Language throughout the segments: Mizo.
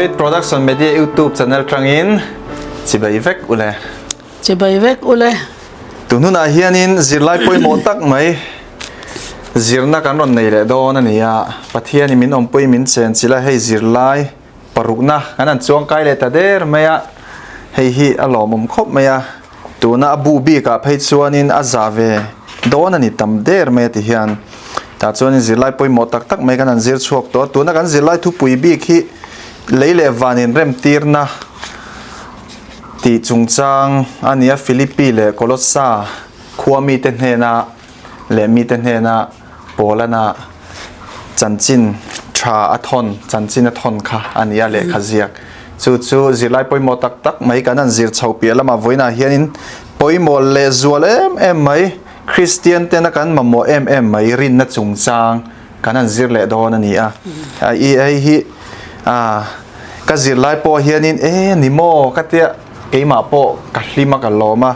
Faith Production Media YouTube channel tangin chibai vek ule. Chibai vek ule. Tun hunah hianin zirlai pawimawh tak mai zirna kan rawn nei leh dawn a ni a, Pathianin min awmpui min chen chilh a, hei zirlai parukna kan han chuang kai leh ta der mai a, hei hi a lawmawm khawp mai a, tuna a bu bikah phei chuanin a za ve dawn a ni tam der mai a ti hian tah chuanin zirlai pawimawh tak tak mai kan han zir chhuak tawh a, tuna kan zirlai thupui bik hi lei leh van inremtirna Tih chungchang a ni a, Philippi leh Kolossa khua mite hnena leh mite hnena Paulana chanchin tha a thawn, chanchin a thawn kha a ni a lehkha ziak. Chu chu zirlai pawimawh tak tak mai kan han zir chhoh piah lamah vawiinah hianin pawimawh leh zual em em mai, Kristian tena kan mamawh em em mai rinna chungchang kan han zir leh dawn a ni a. I hei hi Ka zirlai pawh hianin e ni maw ka tia keimah pawh ka hlim a ka lawm a,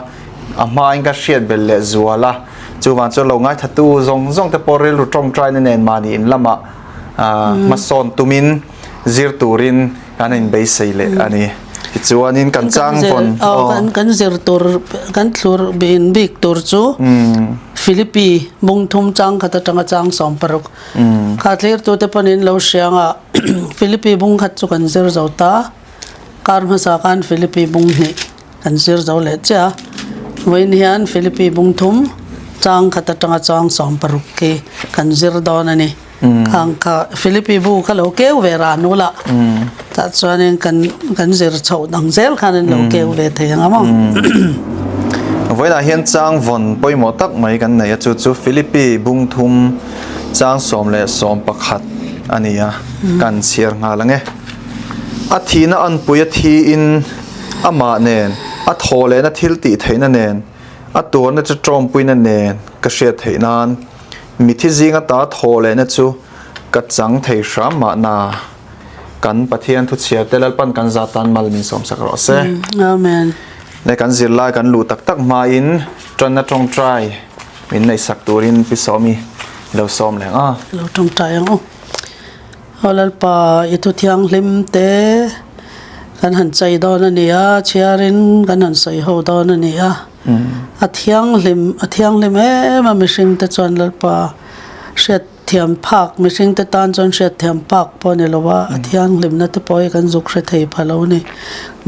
a hmain ka hriat belh leh zual a, chuvang chuan lo ngaithatu zawng zawng te pawh rilru tawngtaina nen mahni in lamah hmasawn tumin zir turin kan inbeisei leh a ni. Tichuanin kan chang vawn aw. Kan zir tur kan thlur bin bik tur chu Philippi bungthum chang khat atanga chang 16 Kha thlirtute pawn in lo hriang a, Philippi bung khat chu kan zir zo ta, kar hmasa khan Philippi bung hnih kan zir zo leh chiah a, vawiin hian Philippi bung thum chang khat atanga chang 16 khi kan zir dawn a ni. Khang kha Philippi bu kha lo keu ve ra nu la, tah chuanin kan kan zir chhoh dang zel khan in lo keu ve thei ang a maw. Vawiinah hian chang vawn pawimawh tak mai kan nei a, chu chu Philippi bung thum chang 11 a ni a, kan chhiar nghal ang e. A thihna anpui a thiin amah nen, a thaw lehna thil tih theihna nen, a tuarna chu tawmpuina nen ka hriat theih nan mithi zinga ta thaw lehna chu ka chang thei hram mahna kan Pathian thu chhiar te Lalpan kan zat tan mal min sawmsak rawh se. Amen. Le kan zirlai kan luh tak tak hmain tanna tawngtai Min neihsak turin Pi Sawmi lo sawm leh ang a. Lo tawngtai ang u. Aw Lalpa, i thu thianghlim te kan han chei dawn a ni a, chhiarin kan han sawi ho dawn a ni a. A thianghlim, a thianghlim em a mihring te chuan Lalpa hriat thiam phak, mihring te tan chuan hriat thiam phak pawh a ni lo a, a thianghlimna te pawh hi kan zuk hre thei pha lo a ni.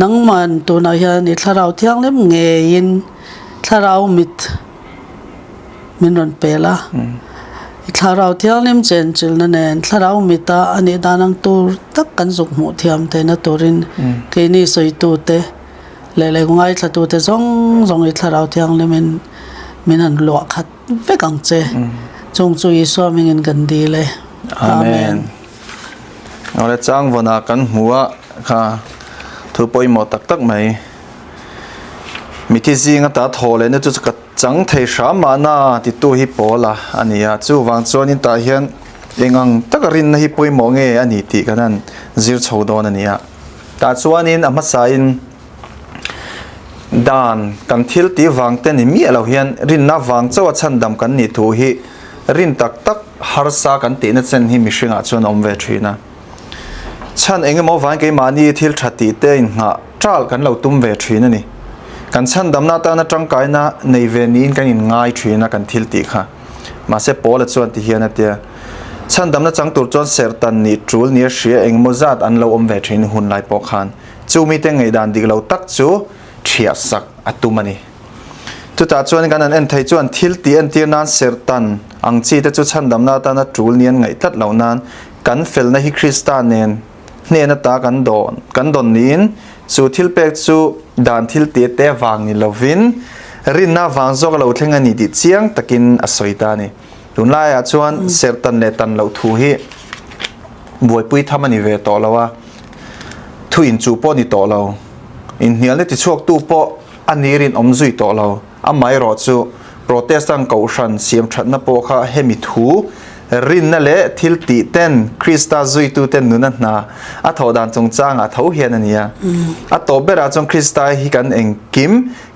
Nangman tunah hian i thlarau thianghlim ngeiin thlarau mit, Min rawn pel a, i thlarau thianghlim chenchilhna nen thlarau mita a nih dan ang tur tak kan zuk hmuh thiam theihna turin keini sawitute leh leh ngaithlatute zawng zawng i thlarau thianghlimin min han luah khat vek ang che. Chung chu Isua hmingin kan dil e. Amen. Awle changvawnah kan hmu a kha thu pawimawh tak tak mai. Mithi zing ata thaw lehna chu ka chang thei hram mahna titu hi Paula a ni a, chuvang chuanin tah hian eng ang taka rinna hi pawimawh nge a ni tih kan han zir chho dawn a ni a. Tah chuanin a hmasain dan kan thil tih vang te ni miah lo hian rinna vang chauh a chhandam kan nih thu hi rin tak tak harsa kan tihna chen hi mihringah chuan a awm ve thin a. Chhan eng emaw vang keimahni thil tha tih te inngah ṭal kan lo tum ve ṭhin a ni. Kan chhandamna atana ṭangkaina nei ve niin kan inngai ṭhin a kan thil tih kha. Mahse Paula chuan ti hian a tia, Chhandamna chang tur chuan serhtan nih ṭul nia hria eng emaw zat an lo awm ve ṭhin hun lai pawh khan chu mite ngaihdan dik lo tak chu ṭhiahsak a tum a ni. Chutah chuan kan han en thei chuan thil tih entir nan serhtan ang chi te chu chhandamna atana ṭul ni an ngaih tlat loh nan Kan felna hi Krista nen hnen ata kan dawn kan dawn niin chu thil pek chu dan thil tih te vang ni lovin rinna vang zawk a lo thleng a ni tih chiang takin a sawi ta a ni. Tunlaiah chuan serh tan leh tan loh thu hi buaipui tham a ni ve tawh lo a, thu inchuh pawh a ni tawh lo, inhnialna tichhuaktu pawh a ni rinawm zui tawh lo. Amaherawh chu Protestant kohhran siam thatna pawh kha hemi thu, rinna leh thil tih ten Krista zuitute nuna hna a thawh dan chungchangah tho hian a ni a. A tawp berah chuan Krista hi kan engkim,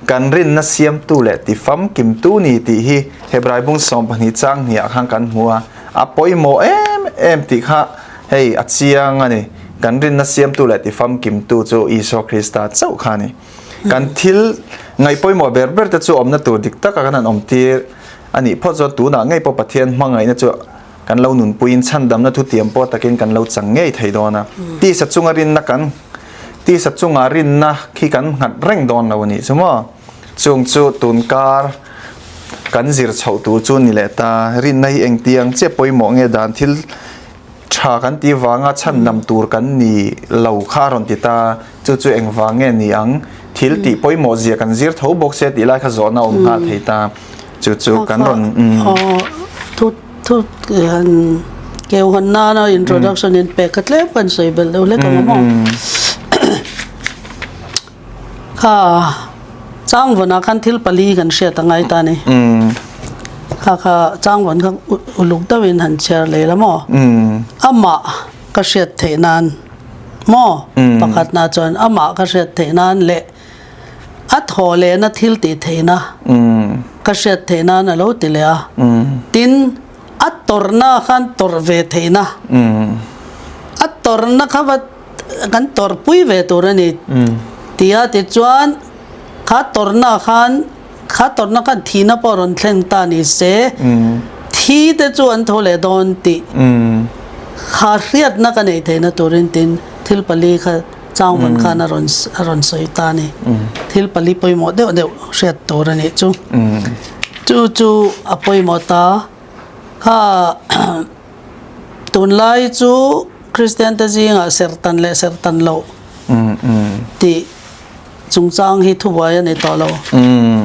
kan rinna siamtu leh tifamkimtu ni tih hi Hebrai bung 12 chang hniah khan kan hmu a, a pawimawh em em tih kha hei a chiang a ni. Kan rinna siamtu leh tifamkimtu chu Isua Krista chauh kha a ni. Kan thil ngaih pawimawh ber ber te chu awmna tur dik taka kan han awmtir a nih phawt chuan tunah ngei pawh Pathian hmangaihna chu kan lo nunpuiin chhandamna thutiam pawh takin kan lo chang ngei thei dawn a. Tisa chunga rinna kan tisa chunga rinna khi kan nghat reng dawn lo a nih chu maw? Chung chu tunkar kan zir chhoh tur chu ni leh ta. Rinna hi engtiang chiah pawimawh nge dan thil Tha kan tih vanga chhandam tur kan ni lo kha a rawn ti ta, chu chu engvang nge ni ang? Thil tih pawimawh zia kan zir tho bawk sia tih lai kha zawhna a awm nghal thei ta, chu chu kan rawn umm. Aw thu thu han keu hawn nana introduction in pek kha tlem kan sawi belh deuh hlek ang maw? Kha changvawnah khan thil pali kan hriat a ngai ta a ni. Kha kha changvawn kha uluk deuhin han chhiar leh la maw? Amah ka hriat theih nan maw? Pakhatna chuan amah ka hriat theih nan leh a thaw lehna thil tih theihna ka hriat theih nan a lo ti leh a. Tin, a tawrhna khan tawrh ve theihna, a tawrhna kha va kan tawrhpui ve tur a ni ti a tichuan kha tawrhna khan kha tawrhna khan thihna pawh rawn thleng ta ni se thi te chu an tho leh dawn tih kha hriatna ka neih theihna turin tin thil pali kha changvawn khan a rawn a rawn sawi ta a ni thil pali pawimawh deuh deuh hriat tur a nih chu chu chu a pawimawh ta kha Tunlai chu Kristian te zingah serhtan leh serhtan loh tih chungchang hi thubuai a ni tawh lo.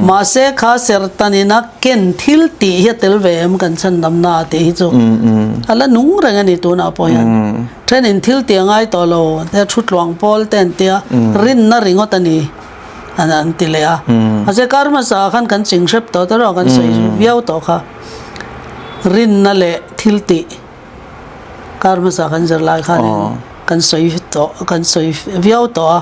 Mahse kha serhtanin a ken thil tih hi a tel ve em kan chhandamna ah tih hi chu a la nung reng a ni tunah pawh hian. Thenin thil tih a ngai tawh lo, thu tluang pawl te an tia, rinna ringawt a ni an ti leh a. Mahse kar hmasa ah khan kan ching hrep tawh te erawh kan sawi viau tawh kha. Rinna leh thil tih kar hmasa kan zir lai khanin kan sawi tawh kan sawi viau tawh a.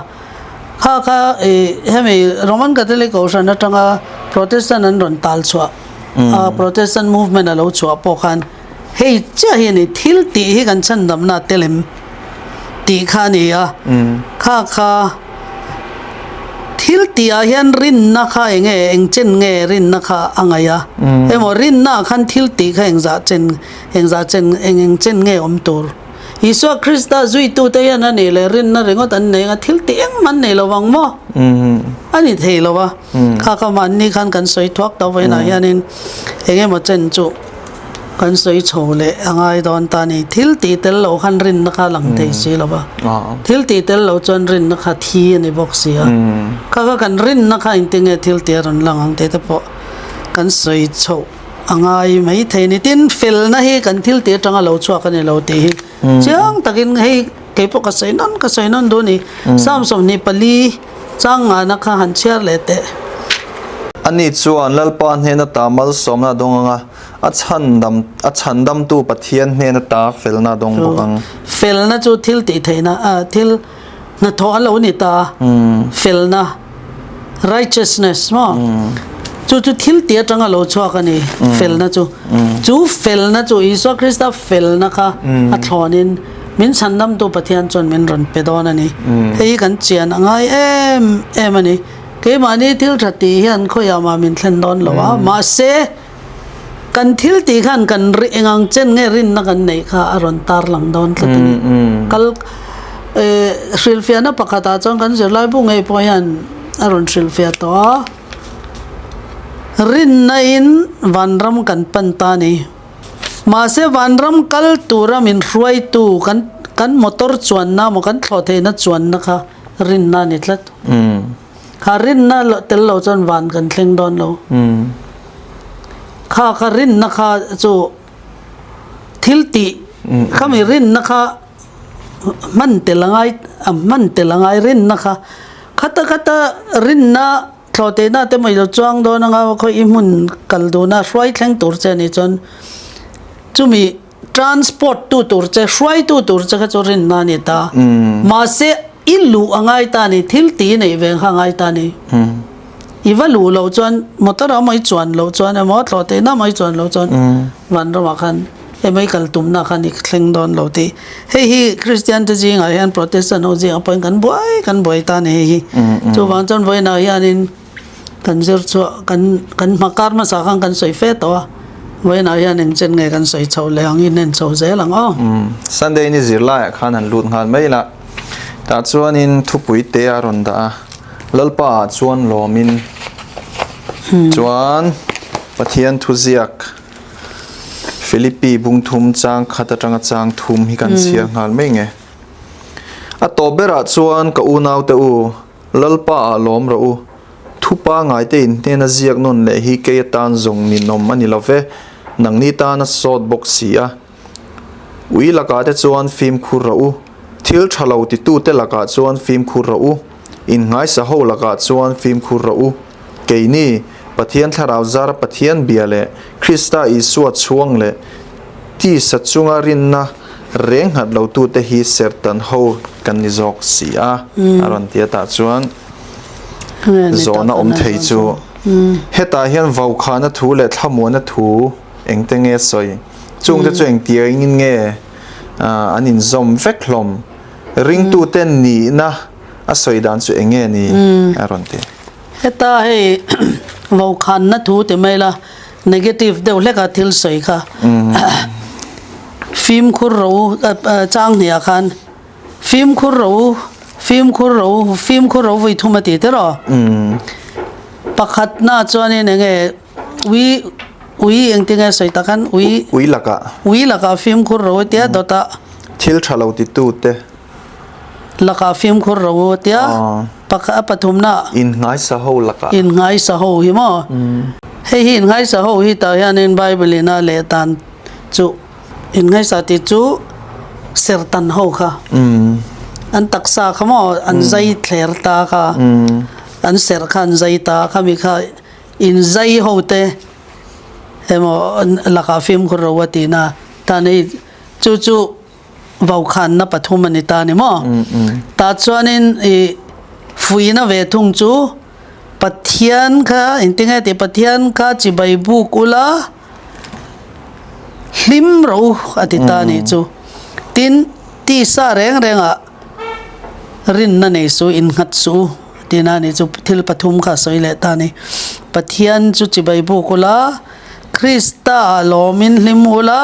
Kha kha ih hemi Roman Catholic Kohhran atanga Protestant an rawn tal chhuah a Protestant movement a lo chhuah pawh khan hei chiah hi a ni thil tih hi kan chhandamna tel em tih kha a ni a. Kha kha. Thil tihah hian rinna kha eng nge, eng chen nge rinna kha a ngaih a? Emaw rinna ah khan thil tih kha eng zah chen, eng zah chen, eng eng chen nge awm tur? Isua Krista zuitute hian a nih leh rinna ringawt an nei anga thil tih engmah an nei lo vang maw? A ni thei lo a. Kha kha mahni khan kan sawi thuak ta vawiinah hianin eng emaw chen chu Kan sawi chho leh a ngai dawn ta ni. Thil tih tel lo khan rinna kha lang thei si lo va. Thil tih tel lo chuan rinna kha thi a ni bawk si a. Kha kha kan rinna kha engtin nge thil tih a rawn lang ang tih te pawh kan sawi chhoh a ngai mai thei ni. Tin, felna hi kan thil tih atanga lo chhuak a ni lo tih hi chiang takin hei kei pawh ka sawi nawn ka sawi nawn duh a ni. Psalm 24 chang ngahna kha han chhiar leh teh. Ani chuan Lalpa hnena ta malsawmna a dawng ang a. A chhandam, a chhandamtu Pathian hnen ata felna a dawng bawk ang. Felna chu thil tih theihna, ah, thil hnathawh a lo ni ta. Felna, righteousness, maw? Chu chu thil tih atanga lo chhuak a ni, felna chu. Chu felna chu Isua Krista felna kha a thlawnin min chhandamtu Pathian chuan min rawn pe dawn a ni. Hei hi kan chian a ngai em em a ni. Keimahni thil tha tih hian khawiah mah min thlen dawn lo a, mahse, Kan thil tih khan kan ri eng ang chen nge rinna kan neih kha a rawn tar lang dawn tlat a ni. Kal hrilhfiahna pakhatah chuan kan zirlai bu ngei pawh hian a rawn hrilhfiah tawh a, rinna in vanram kan pan ta a ni. Mahse vanram kal tura min hruaitu kan kan motor chuanna emaw kan thlawh theihna chuanna kha rinna a ni tlat. Kha rinna tel lo chuan van kan thleng dawn lo. Kha kha rinna kha chu thil tih khami rinna kha hman tel a ngai a hman tel a ngai rinna kha khata khata rinna thlawh tehna te mai lo chuang dawn anga khawi i hmun kal duhna hruai thleng tur che anih chuan chumi Transport tu tur che, hruaitu tur che kha chu rinna a ni ta. Mahse, i luh a ngai ta a ni, thil tih i neih ve kha a ngai ta a ni. I va luh loh chuan, motor ah emaw i chuan loh chuan emaw, thlawh theihna emaw i chuan loh chuan vanramah khan. Emaw i kal tumna khan i thleng dawn lo tih. Hei hi Kristian te zingah hian Protestant ho zingah pawhin kan buai kan buai ta a ni hei hi. Chuvang chuan vawiinah hianin kan zir chhuah kan kan hma kar hmasa khan kan sawi fe tawh a, vawiinah hian eng chen nge kan sawi chhoh leh ang in en chho zel ang aw. Sunday ni zirlaiah khan han lut nghal mai la, tah chuanin thupui te a rawn dah a, Lalpa ah chuan lawmin chuan Pathian thuziak Philippi bungthum chang khat atanga chang thum hi kan chhiar nghal mai nge. A tawp berah chuan ka unaute u, Lalpa ah lawm rawh u. Thu pangaite in hnena ziak nawn leh hi kei atan zawng ninawm a ni lo ve, nangni tan a sawt bawk si a. Ui lakah te chuan fimkhur rawh u, thil tha lo titute lakah chuan fimkhur rawh u, innghaisa ho lakah chuan fimkhur rawh u. Keini, Pathian Thlarau zara Pathian bia leh Krista Isua chhuang leh tisa chunga rinna reng nghat lotute hi serhtan ho kan ni zawk si a, a rawn ti a. Tah chuan zawhna awm thei chu hetah hian vaukhana thu leh thlamuana thu engte nge sawi? Chungte chu engtiangin nge an inzawm vek hlawm? Ringtute nihna a sawi dan chu eng nge ni? A rawn ti. Heta hei vokhanna thu ti mai la, negative deuh hleka thil sawi kha fimkhur ro chang hniah khan fimkhur ro fimkhur ro fimkhur ro vui thum a ti tiraw? Pakhatna chuanin eng nge ui ui engtinge sawi tak khan ui ui lakah ui lakah fimkhur ro tia dawtah thil tha lo titute Lakah fimkhur ro u tia pakhat a pathumna. Innghaisa ho lakah. Innghaisa ho hi maw? Hei hi innghaisa ho hi tah hianin Bible in a leh dan chu innghaisa tih chu sertan ho kha an taksa kha maw an zai thler ta kha an serh kha an zai ta khami kha inzai ho te emaw lakah fimkhur ro a tihna tan hei chu chu Vaukhanna pathum a ni ta ni maw? Tah chuanin i fuihna ve thung chu Pathian kha engtinge tih Pathian kha chibai buk ula hlim ro a ti ta nih chu. Tin, tisa reng rengah rinna nei su, innghat su u tina nih chu thil pathum kha a sawi leh ta a ni. Pathian chu chibai buk ula, Krista ah lawmin hlim ula,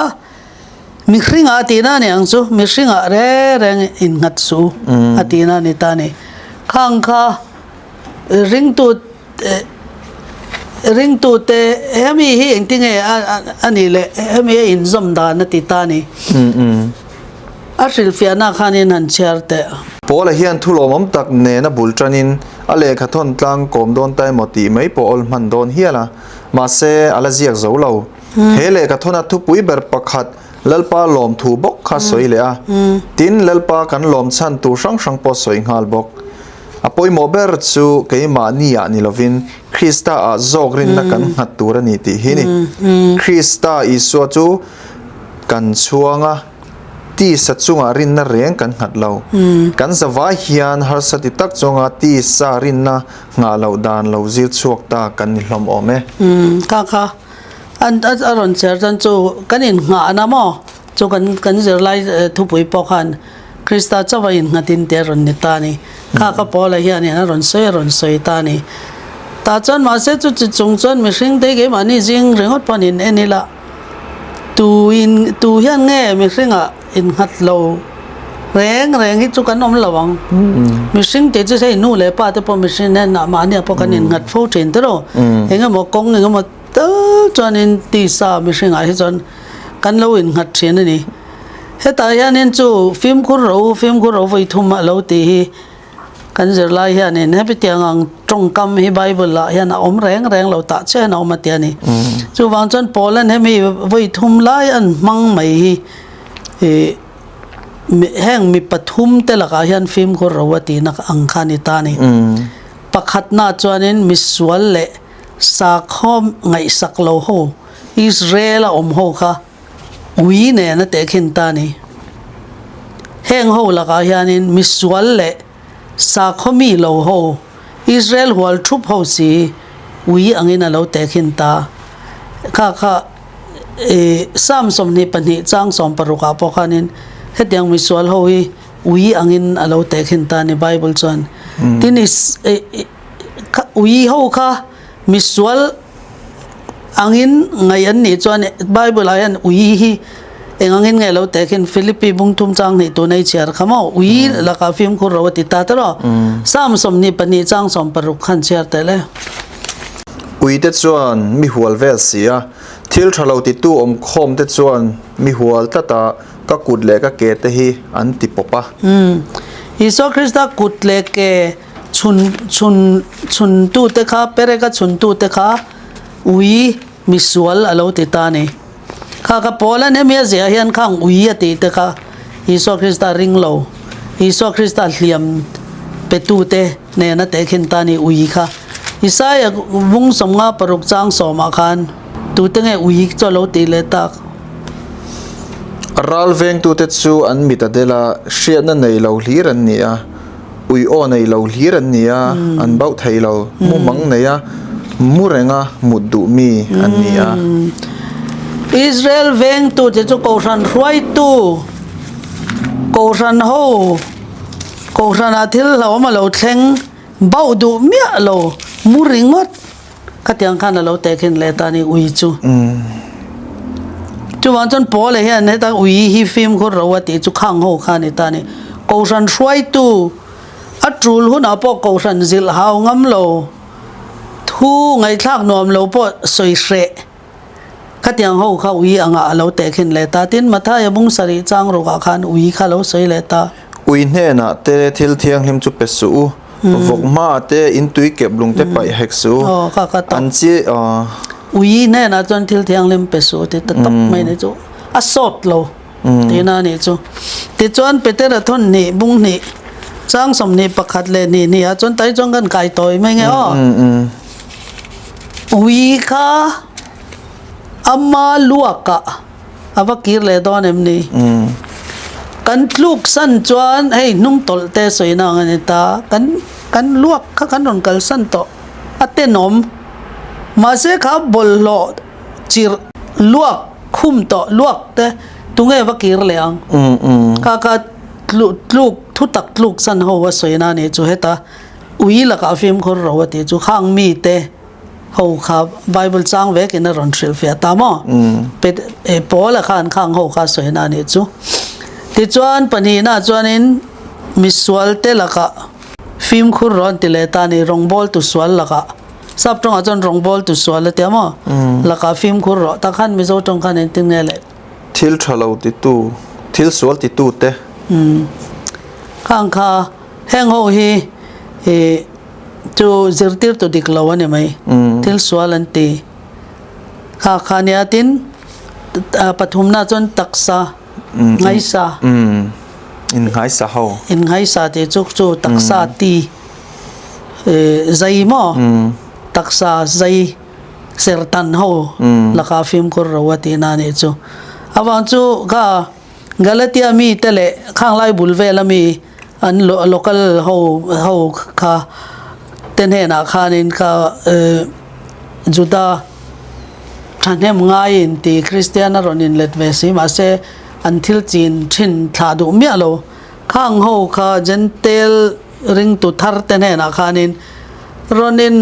Mihringah a tihna a ni ang chu, mihringah reng reng innghat suh a tihna a ni ta a ni. Khang kha ringtu ringtute hemi hi engtinge a nih leh hemi a inzawm dan a ti ta a ni. A hrilhfiahna khanin han chhiar teh. Paula hian thu lawmawm tak nena bul tanin a lehkha thawn tlang kawm dawn ta emaw tih mai pawh awl hman dawn hial a, mahse a la ziak zo lo. He lehkha thawna thupui ber pakhat Lalpa lawmthu bawk kha sawi leh a, tin Lalpa kan lawm chhan tur hrang hrang pawh sawi nghal bawk. A pawimawh ber chu keimahni ah ni lovin Krista ah zawk rinna kan nghat tur a ni tih hi ni. Krista Isua chu kan chhuang a, tisa chungah rinna reng kan nghat lo. Kan zavai hian harsa ti tak chunga tisa rinna nghah loh dan lo zir chhuak ta kan ni hlawm awm e. Kha kha. An a rawn chher chuan chu kan innghahna maw chu kan kan zirlai thupui pawh khan Krista chauha innghatin te a rawn ni ta a ni. Kha ka Paula hianin a rawn sawi a rawn sawi ta a ni. Tah chuan mahse chu chi chung chuan mihring te keimahni zing ringawt pawh an in en ila tu in tu hian nge mihringah innghat lo reng reng hi chu kan awm lo ang. Mihring tih chu hei nu leh pa te pawh mihring hnenah mahnia pawh kan innghat fo thin te rawh. Engemaw kawng engemaw Tal chuanin tisa mihringah hi chuan kan lo innghat thin a ni. Hetah hianin chu fimkhur ro, fimkhur ro vawi thum a lo tih hi kan zirlai hianin hetiang ang tawngkam hi Bible ah hian a awm reng reng lo tah chiah hian a awm a ti a ni. Chuvang chuan Paulan hemi vawi thum lai an hmang mai hi ih heng mi pathum te lakah hian fimkhur ro a tihna ang kha a ni ta a ni. Pakhatna chuanin misual leh Sakhaw ngaihsak lo ho, Israel-a awm ho kha ui nen a tehkhin ta a ni. Heng ho lakah hianin misual leh sakhaw mi lo ho, Israel hual thup ho si ui angin a lo tehkhin ta. Kha kha. I Psalm 22 chang 16 ah pawh khanin hetiang misual ho hi ui angin a lo tehkhin ta a ni Bible chuan. Tin i ui ho kha misual angin ngaih an nih chuan Bible ah hian ui hi eng angin nge lo tehkhin Philippi bung thum chang hnih tuna i chhiar kha maw ui lakah fimkhur ro a ti ta ta rawh. Psalm 22 chang 16 khan chhiar teh le. Uite chuan mi hual vel si a, thil tha lo titu awm khawm te chuan mi hual tlat a, ka kut leh ka ke te hi an ti pawp a. Isua Krista kut leh ke chhun chhun chhuntute kha, pereka chhuntute kha ui misual a lo ti ta a ni. Kha ka pawl a hemi a ziah hian khang ui a tih te kha Isua Krista ring lo, Isua Krista hliam petute nena tehkhin ta ni ui kha. Isaia vung 56 chang sawmah khan tute nge ui chu a lo tih leh tak? Ral vengtute chu an mit a del a, hriatna nei lo hlir an ni a. Ui aw nei lo hlir an ni a, an bauh thei lo, mumang nei a, mu renga mut duh mi an ni a. Israel vengtute chu Kohhran hruaitu, Kohhran ho, Kohhranah thil hlauhawm a lo thleng bauh duh miah lo, mu ringawt. Khatiang khan a lo tehkhin leh ta a ni ui chu. Chuvang chuan Paula hian heta ui hi fimkhur ro a tih chu khang ho kha a ni ta a ni. Kohhran hruaitu a tul hunah pawh kohhran zilh hau ngam lo, thu ngaihthlak nuam lo pawh sawi hreh. Khatiang ho kha ui angah a lo tehkhin leh ta. Tin, Mathaia bung sarih chang rukah khan ui kha lo sawi leh ta. Ui hnenah te thil thianghlim chu pe suh u, vawk hmaah te in tui kep lung te paih hek suh u. Aw, kha kha tawp. An chi aw. Ui hnenah chuan thil thianghlim pe suh u ti ta tawp mai ni chu a sawt lo tihna a nih chu. Tichuan Petera thawn hnih bung hnih chang 21 leh hnih hnih ah chuan tai chuan kan kai tawi mai nge aw. Ui kha ama luakah a va kir leh dawn em ni? Kan tluk san chuan hei hnung tawlh te sawina ang a ni ta, kan kan luak kha kan rawn kalsan tawh a tenawm. Mahse kha bawlhhlawh chirh luak khum tawh luak te tunge va kir leh ang? Kha kha tluk thutak tluk san ho a sawina a nih chu heta. Ui lakah fimkhur ro a tih chu khang mite ho kha Bible chang vekin a rawn hrilhfiah ta maw? Paula khan khang ho kha sawi na nih chu. Tichuan pahnihna chuanin misualte lakah fimkhur ro an ti leh ta a ni, rawngbawltu sual lakah. Sap tawngah chuan rawngbawltu sual a tia maw? Lakah fimkhur rawh. Tak khan Mizo tawng khan engtin nge le? Thil tha lo titu, thil sual titute. Khang kha Heng ho hi i chu zirtirtu dik lo a ni mai. Thil sual an ti. Kha kha nia tin pathumna chuan taksa ngaisa. Innghaisa ho. Innghaisa tih chu chu taksa ti zai maw? Taksa zai sertan ho lakah fimkhur ro a tihna a nih chu. Avang chu kha Galatia mite leh khanglai bul vela mi an local ho ho kha te hnenah khanin kha Juda thahnem ngaiin ti Kristian a rawn inlet ve si mahse an thil chin thin thlah duh miah lo. Khang ho kha Gentail ringtu thar te hnenah khanin rawn in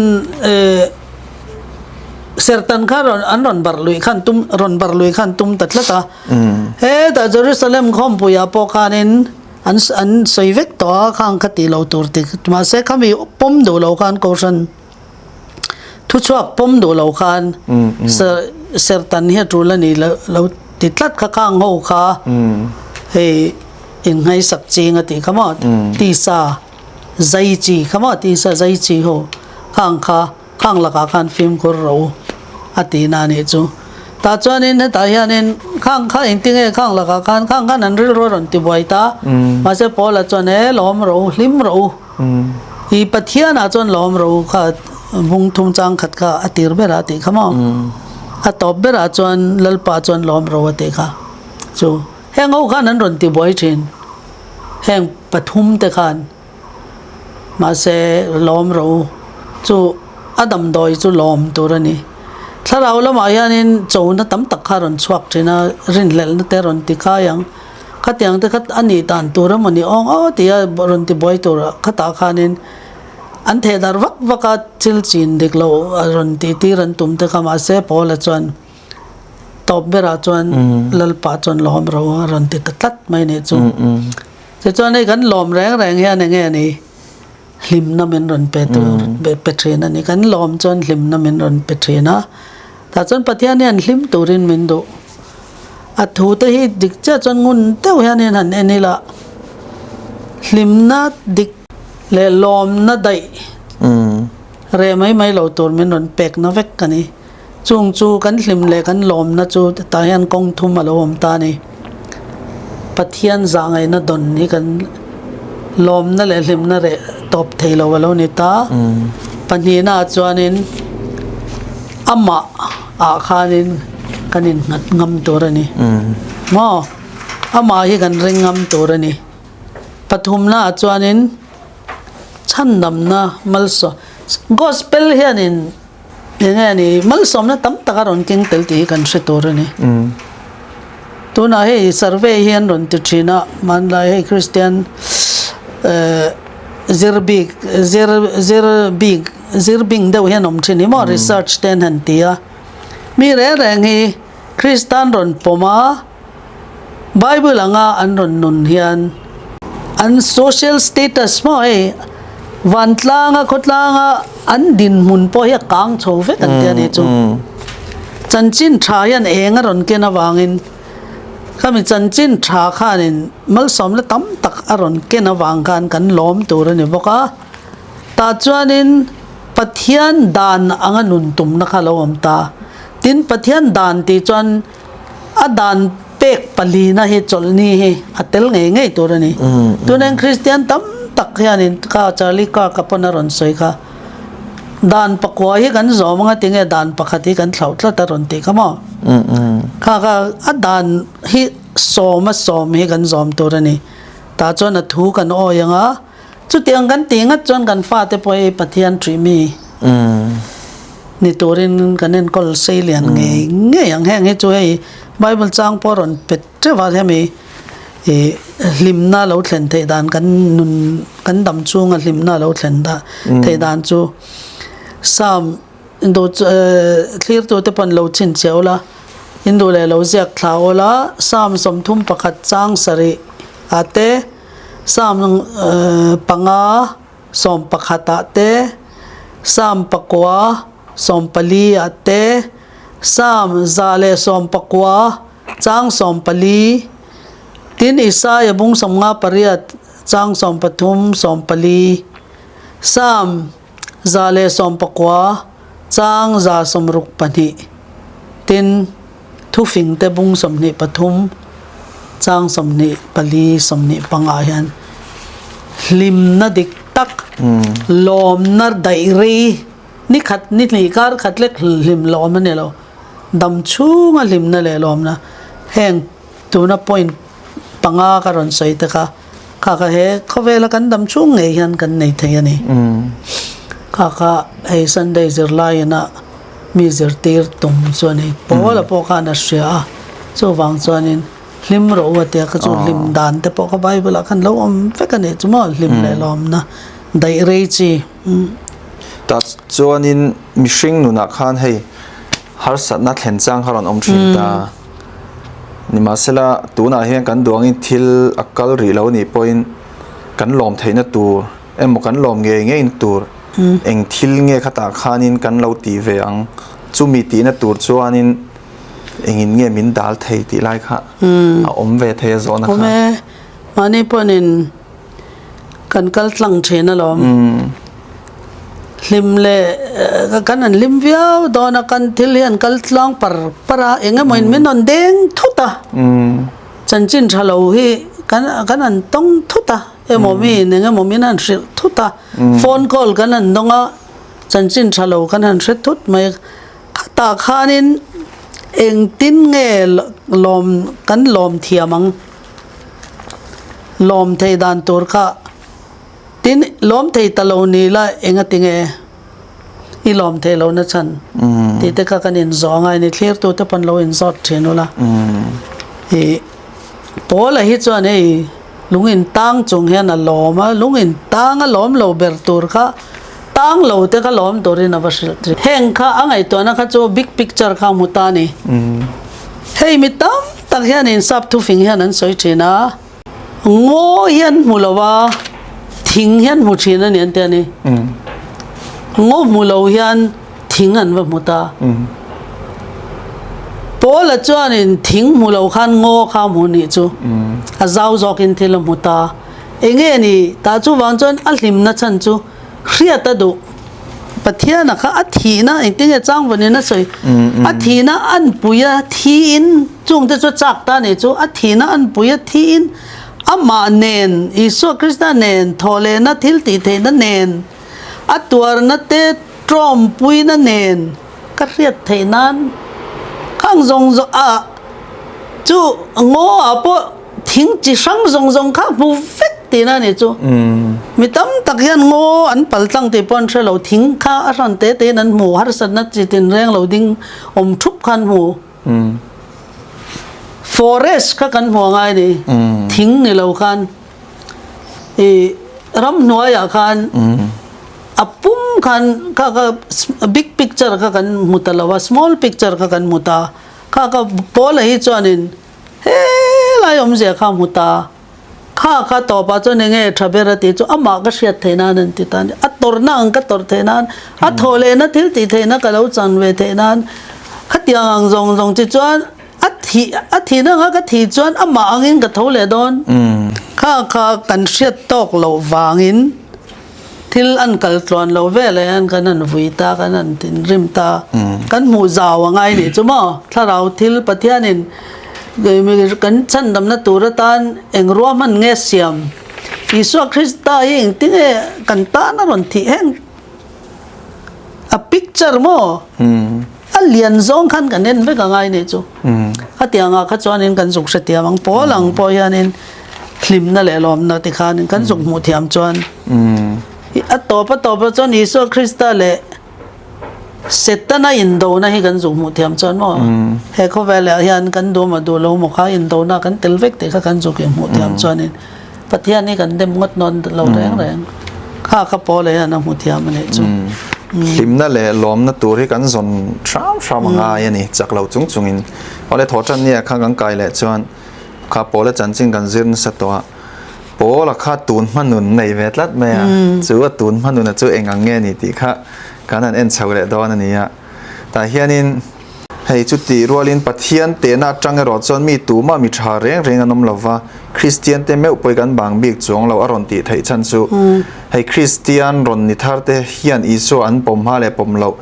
sertan kha rawn an rawn barh luih khan tum rawn barh luih khan tum ta tlat a. Hetah Jerusalem khawmpuiah pawh khanin an an sawi vek tawh a, khang kha tih loh tur ti mahse khami pawm duh loh khan Kohhran thuchhuak pawm duh loh khan sertan hi a tul a ni lo ti tlat kha khang ho kha hei inngaisak ching a tih kha maw tisa zai chi kha maw tisa zai chi ho khang kha Khang lakah khan fimkhur rawh u a tih na nih chu. Tah chuanin hetah hianin khang kha engtinge khang lakah khan khang khan an rilru a rawn ti buai ta. Mahse Paula chuan he lawm rawh u, hlim rawh u. I Pathianah chuan lawm rawh u kha bung thum chang khat kha a tir berah a tih kha maw? A tawp berah chuan Lalpa chuan lawm rawh u a tih kha. Chu heng ho khan an rawn ti buai thin. Heng pathum te khan. Mahse, lawm rawh u. Chu a damdawi chu lawm tur a ni. Thlarau lamah hianin chona tam tak kha a rawn chhuak thin a, rinhlelhna te a rawn ti khai ang. Khatiang te kha a nih dan tur emaw ni awng aw tia rawn ti buai tur khatah khanin an theh darh vak vak a, thil chin dik lo a rawn tih tir an tum te kha mahse Paula chuan tawp berah chuan Lalpa chuan lawm ro a rawn ti ta tlat mai nih chu. Tichuan hei kan lawm reng reng hian enge a ni? Hlimna min rawn pe tur pe thin a ni. Kan lawm chuan hlimna min rawn pe thin a. Tah chuan Pathian hian hlim turin min duh. A thu te hi dik chiah chuan ngun deuh hianin han en ila hlimna dik leh lawmna daih reh mai mai lo tur min rawn pekna vek a ni. Chung chu kan hlim leh kan lawmna chu tah hian kawng thum a lo awm ta a ni. Pathian zahngaihna dawn hi kan lawmna leh hlimna reh tawp thei lo a lo ni ta. Pahnihna ah chuanin amah ah khanin kan innghat ngam tur a ni. Maw? Amah hi kan ring ngam tur a ni. Pathumna ah chuanin chhandamna malsawm Gospel hianin Enge a ni, malsawmna tam tak a rawn keng tel tih hi kan hre tur a ni. Tunah hei survey hi an rawn ti thin a, hmanlai hei Kristian zir bik zir zir bik zir bing deuh hian awm thin hi maw research te an han ti a. Mi reng reng hi Kristan rawn pawm a, Bible anga an rawn nun hian an social status maw hei vantlanga khawtlanga an dinhmun pawh hi a kang chho vek an ti a ni chu. Chanchin tha hian eng a rawn ken avangin khami chanchin tha khanin malsawmna tam tak a rawn ken avang khan kan lawm tur a ni bawk a. Tah chuanin Pathian dan anga nun tumna kha a lo awm ta. Tin, Pathian dan tih chuan A dan pek palina hi chawlhni hi a tel ngei ngei tur a ni. Tunen Kristian tam tak hianin kha Charlie Kirk-a pawn a rawn sawi kha, dan pakua hi kan zawm anga tinge dan pakhat hi kan thlauh tlat a rawn tih kha maw? Kha kha a dan hi sawma sawm hi kan zawm tur a ni. Tah chuan a thu kan awi anga Chutiang kan tih ngat chuan kan fate pawh hi Pathian ṭih mi ni turin kan enkawl sei lian ngei ngei ang. Heng hi chu hei Bible chang pawh rawn pet ṭeuh a, hemi ih hlimna lo thlen theih dan kan nun kan dam chhunga hlimna lo thlen dah theih dan chu Psalm Induh chu thlirtute pawn lo chhinchhiah ula, induh leh lo ziak thla ula, Psalm 31 chang sarih ah te, Psalm 5 11 ah te, Psalm 9 14 ah te, Psalm 119 chang 14, tin Isaia bung 58 chang 13 14, Psalm 119 chang 62, tin Thufingte bung 23 chang 24 25 hian hlimna dik tak, lawmna daih rei, ni khat ni hnih kar khat lek hlim lawm a ni lo, dam chhunga hlimna leh lawmna heng tuna point panga ka rawn sawi te kha kha kha he khawvela kan dam chhung ngei hian kan nei thei a ni. Kha kha hei Sunday zirlaiin a mi zirtir tum chu a ni. Paula pawh khan a hria a, chuvang chuanin hlim rawh u a tia kha chu hlim dan te pawh kha Bible ah khan lo awm vek a nih chu maw, hlim leh lawmna daih rei chi. Tah chuanin mihring nunah khan hei harsatna thlen chang kha rawn awm thin ta. Nimahsela tunah hian kan duangin thil a kal rih lo nih pawhin kan lawm theihna tur emaw kan lawm ngei ngei na tur eng thil nge khatah khanin kan lo tih ve ang, chumi tihna tur chuanin engin nge min dal thei tih lai kha a awm ve thei a zawhna kha. Awm e, mahni pawhin kan kal tlang thin alawm. Hlim leh kan han hlim viau dawn a, kan thil hi an kal tlang par par a, eng emaw in min rawn deng thut a, chanchin tha lo hi kan kan han tawng thut a. Emaw mi in eng emaw min han hrilh thut a, phone call kan han dawng a, chanchin tha lo kan han hre thut mai a. Khatah khanin engtin nge lawm kan lawm thiam ang? Lawm thei dan tur kha tin lawm thei ta lo ni la engati nge? I lawm theih lohna chhan tih te kha kan inzawh angai a ni. Thlirtute pawn lo inzawt thin ula. Ih Paula hi chuan hei lung in tang chung hian a lawm a, lung in tang a lawm lo ber tur kha tang lo te kha lawm turin a va hrilh thin. Heng kha a ngaihtuahna kha chu big picture kha a hmu ta a ni. Hei mi tam tak hian insap thufing hian an sawi thin a. Ngaw hian hmu lo a, thing hian hmu thin a ni an ti a ni. Ngaw hmu lo hian thing an va hmu ta. Paula chuanin thing hmu lo khan ngaw kha a hmu nih chu. A zau zawkin thil a hmu ta. Enge ni tah chuvang chuan a hlimna chhan chu hriat a duh. Pathiana kha a thihna engtinge changvanin a sawi a thihna an pui a thiin chungte chu chak ta nih chu a thihna an pui a thiin amah nen Isua Krista nen thawhlehna thil tih theihna nen a tuarna te tawmpuina nen ka hriat theih nan khang zawng zawng a chu ngaw ah pawh Thing chi hrang zawng zawng kha hmu vek tihna a nih chu. Mi tam tak hian ngaw an pal tlang tih pawh an hre lo, thing kha a hran te tein an hmu, harsatna chi tinreng lo ding awm thup kha an hmu. Forest kha kan hmu a ngai a ni, thing ni lo khan i ramhnuaiah khan a pum khan kha kha big picture kha kan hmu ta lo a, small picture kha kan hmu ta. Kha kha Paula hi chuanin Helai awmzia kha hmu ta. Kha kha tawpah chuan enge tha ber a tih chu amah ka hriat theih nan an ti ta a ni. A tawrhna ang ka tawrh theih nan, a thawh lehna thil tih theihna ka lo chan ve theih nan, khatiang ang zawng zawng chi chuan a thih a thihna anga ka thih chuan amah angin ka tho leh dawn. Kha kha kan hriat tawk loh vangin. Thil an kal tluan lo vel ah hian kan han vui ta, kan han tinrim ta, kan hmuh zau a ngai nih chu maw? Thlarau thil Pathianin kan chhandamna tur atan eng ruahman nge siam? Isua Krista hi engtinge kan tan a rawn thih heng? A picture maw? A lian zawng khan kan en vek a ngai nih chu. Khatiangah kha chuanin kan zuk hrethiam ang pawl ang pawh hianin hlimna leh lawmna ti khanin kan zuk hmuh thiam chuan a tawp a tawp ah chuan Isua Krista leh Setana indona hi kan zuk hmuh thiam chuan maw he khawvel ah hian kan duh maw duh lo maw kha indona kan tel vek tih kha kan zuk hmuh thiam chuanin Pathian hi kan dem ngawt nawn lo reng reng kha kha Paula hian a hmu thiam a nih chu. Hlimna leh lawmna tur hi kan zawn hram hram a ngai a ni chak lo chung chungin awle thaw tan nia kha kan kai leh chuan Kha Paula chanchin kan zir nasa tawh a, Paula kha tun hma nun nei ve tlat mai a, chu a tun hma nuna chu eng ang nge ni tih kha kan han en chho leh dawn a ni a. Tah hianin hei chuti rualin Pathian tehna atang erawh chuan mi tumah mi tha reng reng an awm lo va, Kristian te meuh pawh hi kan bang bik chuang lo a rawn tih theih chhan chu hei Kristian rawn ni thar te hian Isua an pawm hma leh pawm loh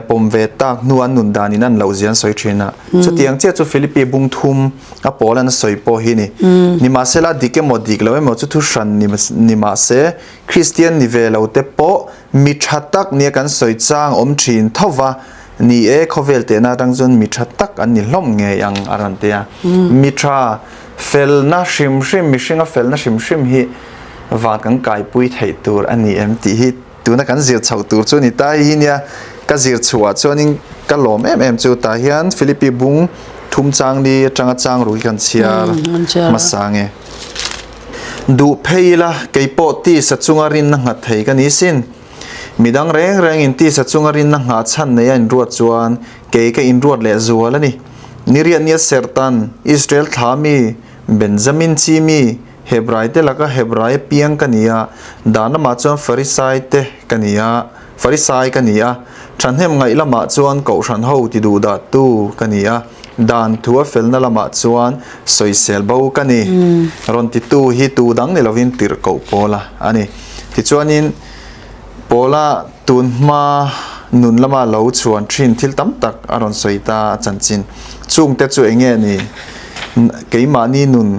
pawm ve tak hnu an nun dan in an loh zia an sawi thin a. Chutiang chiah chu Philippi bung thum a pawl an sawi pawh hi ni. Nimahsela dik emaw dik lo emaw chu thu hran ni mahse Kristian ni ve lo te pawh mi tha tak nia kan sawi chang awm thin tho va, ni e khawvel tehna atang chuan mi tha tak an ni hlawm ngei ang a rawn ti a. Mi tha felna hrim hrim mihringa felna hrim hrim hi van kan kaipui theih tur a ni em tih hi Tuna kan zir chhoh tur chu ni ta hi nia, ka zir chhuah chuanin ka lawm em em chu tah hian Philippi bung thum chang li atanga chang ruk hi kan chhiar hmasa nge. Duh phei ila kei pawh tisa chunga rinna nghat thei ka ni sin. Midang reng rengin tisa chunga rinna nghah chhan nei a inruat chuan kei ka inruat leh zual a ni. Niriat nia Sertan, Israel thla mi, Benjamin chi mi, Hebrai te laka Hebrai piang ka ni a, dan lamah chuan Farisai te ka ni a, Farisai ka ni a, thahnem ngaih lamah chuan Kohhran ho ti duh dah tu ka ni a, dan thu a felna lamah chuan sawisel bo ka ni. Rawn titu hi tu dang ni lovin tirhkoh Paula a ni. Tichuanin Paula tun hma nun lama lo chhuan thin thil tam tak a rawn sawi ta a chanchin. Chungte chu eng nge ni? Keimahni nun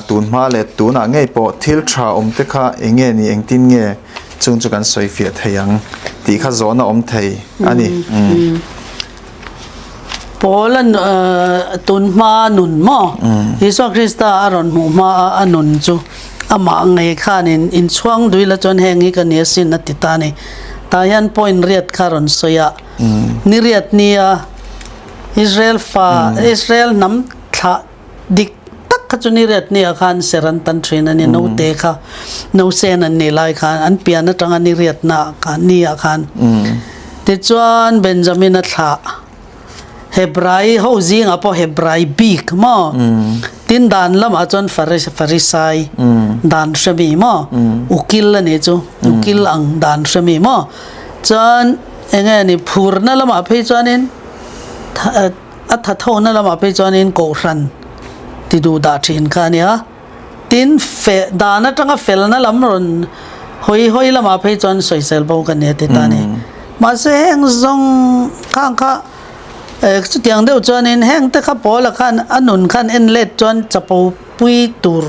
Tun hma leh tunah ngei pawh thil tha awm te kha eng nge ni engtin nge chung chu kan sawi fiah thei ang tih kha zawhna awm thei a ni. Paula tun hma nun maw? Isua Krista a rawn hmuh hma a a nun chu amah ngei khanin inchhuang dui la chuan heng hi ka ni asin a ti ta a ni. Tah hian point riat kha rawn sawi a, ni riat nia Israel fa, Israel hnam thlah dik tak kha chu ni riat nia khan ser an tan thin a ni, naute kha nausen an nih lai khan an pian atanga ni riatna khan ni ah khan. Tichuan Benjamin-a thlah. Hebrai ho zingah pawh Hebrai bik maw? Tin dan lamah chuan Farisai dan hre mi maw? Ukil a nih chu, ukil ang dan hre mi maw? Chuan eng nge ni phurna lamah phei chuanin a thathona lamah phei chuanin kohhran ti duh dah thin kha a nia. Tin, fe dan atanga felna lam rawn hawi hawi lamah phei chuan sawisel bo ka ni a ti ta a ni. Mahse heng zawng khang kha chutiang deuh chuanin heng te kha Paula khan a nun khan en let chuan chapo pui tur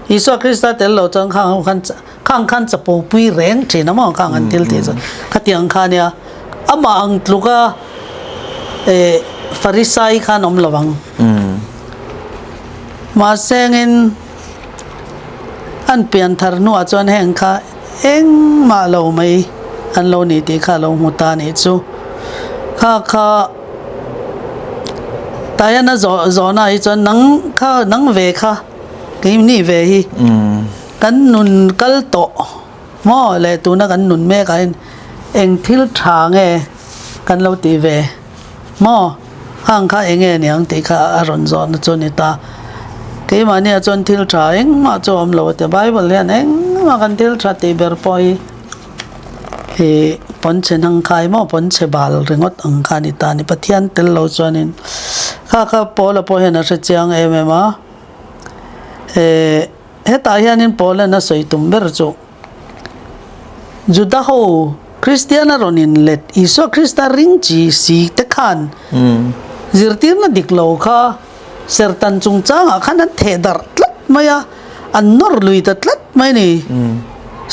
Isua Krista tel lo chuan khang ho khan khang khan chapo pui reng thin a maw khang an thil tih chuan khatiang kha nia amah ang tluka Farisai khan awm lo ang. Mahsengin an pian thar hnuah chuan heng kha engmah lo mai an lo ni tih kha a lo hmu ta a nih chu. Kha kha Taiana zawh zawhna hi chuan nang kha nang ve kha keimni ve hi kan nun kal tawh maw leh tuna kan nun mek ah hian eng thil tha nge kan lo tih ve. Maw? Hang kha eng nge niang tih kha a rawn zawhna chu a ni ta. Keimahnia chuan thil tha engmah chu a awm lo a ti. Bible hian engmah kan thil tha tih ber pawh hi ih pawnchhe hnang khai maw pawnchhe bal ringawt ang kha a ni ta a ni. Pathian tel lo chuanin kha kha Paula pawh hian a hre chiang em em a. Eh hetah hianin Paula'n a sawi tum ber chu. Juda ho Kristian a rawn inlet Isua Krista ring chi si te khan zirtirna dik lo kha sertan chungchangah khan an theh darh tlat mai a, an nawr lui ta tlat mai a ni.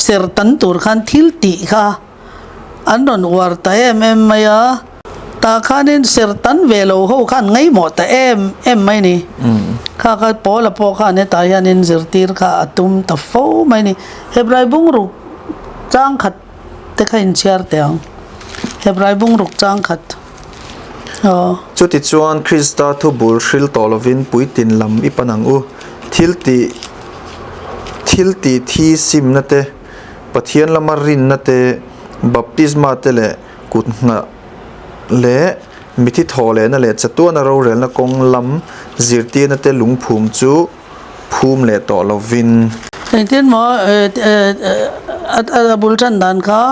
Sertan tur khan thil tih kha An rawn uar ta em em mai a, tah khanin sertan ve lo ho khan ngaihmawh ta em em mai ni. Kha kha Paula pawh khan hetah hianin zirtir kha a tum ta fo mai ni. Hebrai bungruk chang khat te kha inchhiar teh ang. Hebrai bungruk chang khat. Aw. Chutichuan Krista thu bul hril tawh lovin puitin lam i pan ang u. Thil tih thil tih thi simna te. Pathian lama rinna te, baptisma te leh kut nghah leh mithi thawhlehna leh chatuana rorelna kawng lam zirtirna te lungphum chu phum leh tawh lovin. Engtin maw a bul tan dan kha?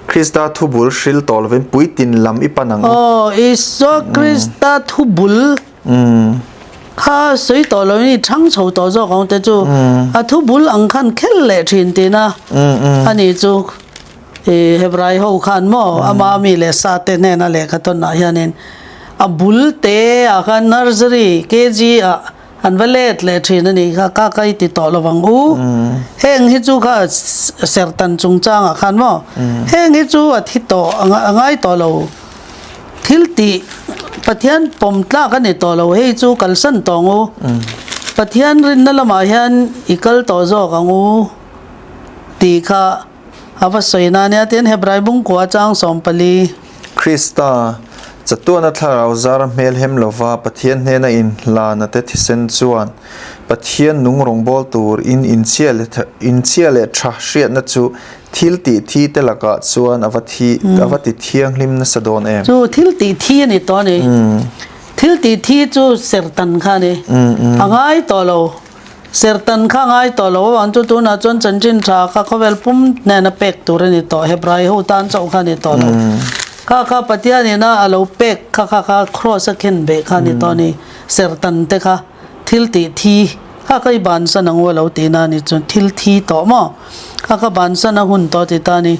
Krista thu bul hril tawh lovin puitin lam i pan ang u. Aw, Isua Krista thu bul. Kha sawi tawh lo in i chhang chho tawh zawk ang te chu a thu bul ang khan khel leh thin tina a ni chu i Hebrai ho khan maw ama mi leh sa te hnena lehkha tawn ah hianin a bul te ah khan nursery KG ah an va let leh thin a ni kha ka ka i ti tawh lo ang u heng hi chu kha sertan chungchang ah khan maw heng hi chu a thi tawh a ngai tawh lo. Thil tih Pathian pawm tlak a ni tawh lo, hei chu kalsan tawh ang u. Pathian rinna lamah hian i kal tawh zawk ang u tih kha a va sawi na nia. Tin, Hebrai bungkua chang 14. Krista, chatuana thlarau zara hmel hem lova Pathian hnena inhlana te thisen chuan Pathian nung rawngbâwl tur in inchhia leh tha hriatna chu Thil tih thi te lakah chuan a va thi, a va ti thianghlim nasa dawn em? Chu thil tih thi a ni tawh a ni. Thil tih thi chu sertan kha a ni. A ngai tawh lo. Sertan kha a ngai tawh lo avang chu tunah chuan chanchin tha kha khawvel pum hnena pek tur a ni tawh. Hebrai ho tan chauh kha a ni tawh lo. Kha kha Pathianina a lo pek kha kha kha kraws a khen beh kha a ni tawh a ni. Sertan te kha. Thil tih thi kha ka i bansan ang u a lo tih na ni chuan thil thi tawh maw kha ka bansan a hun tawh ti ta ni.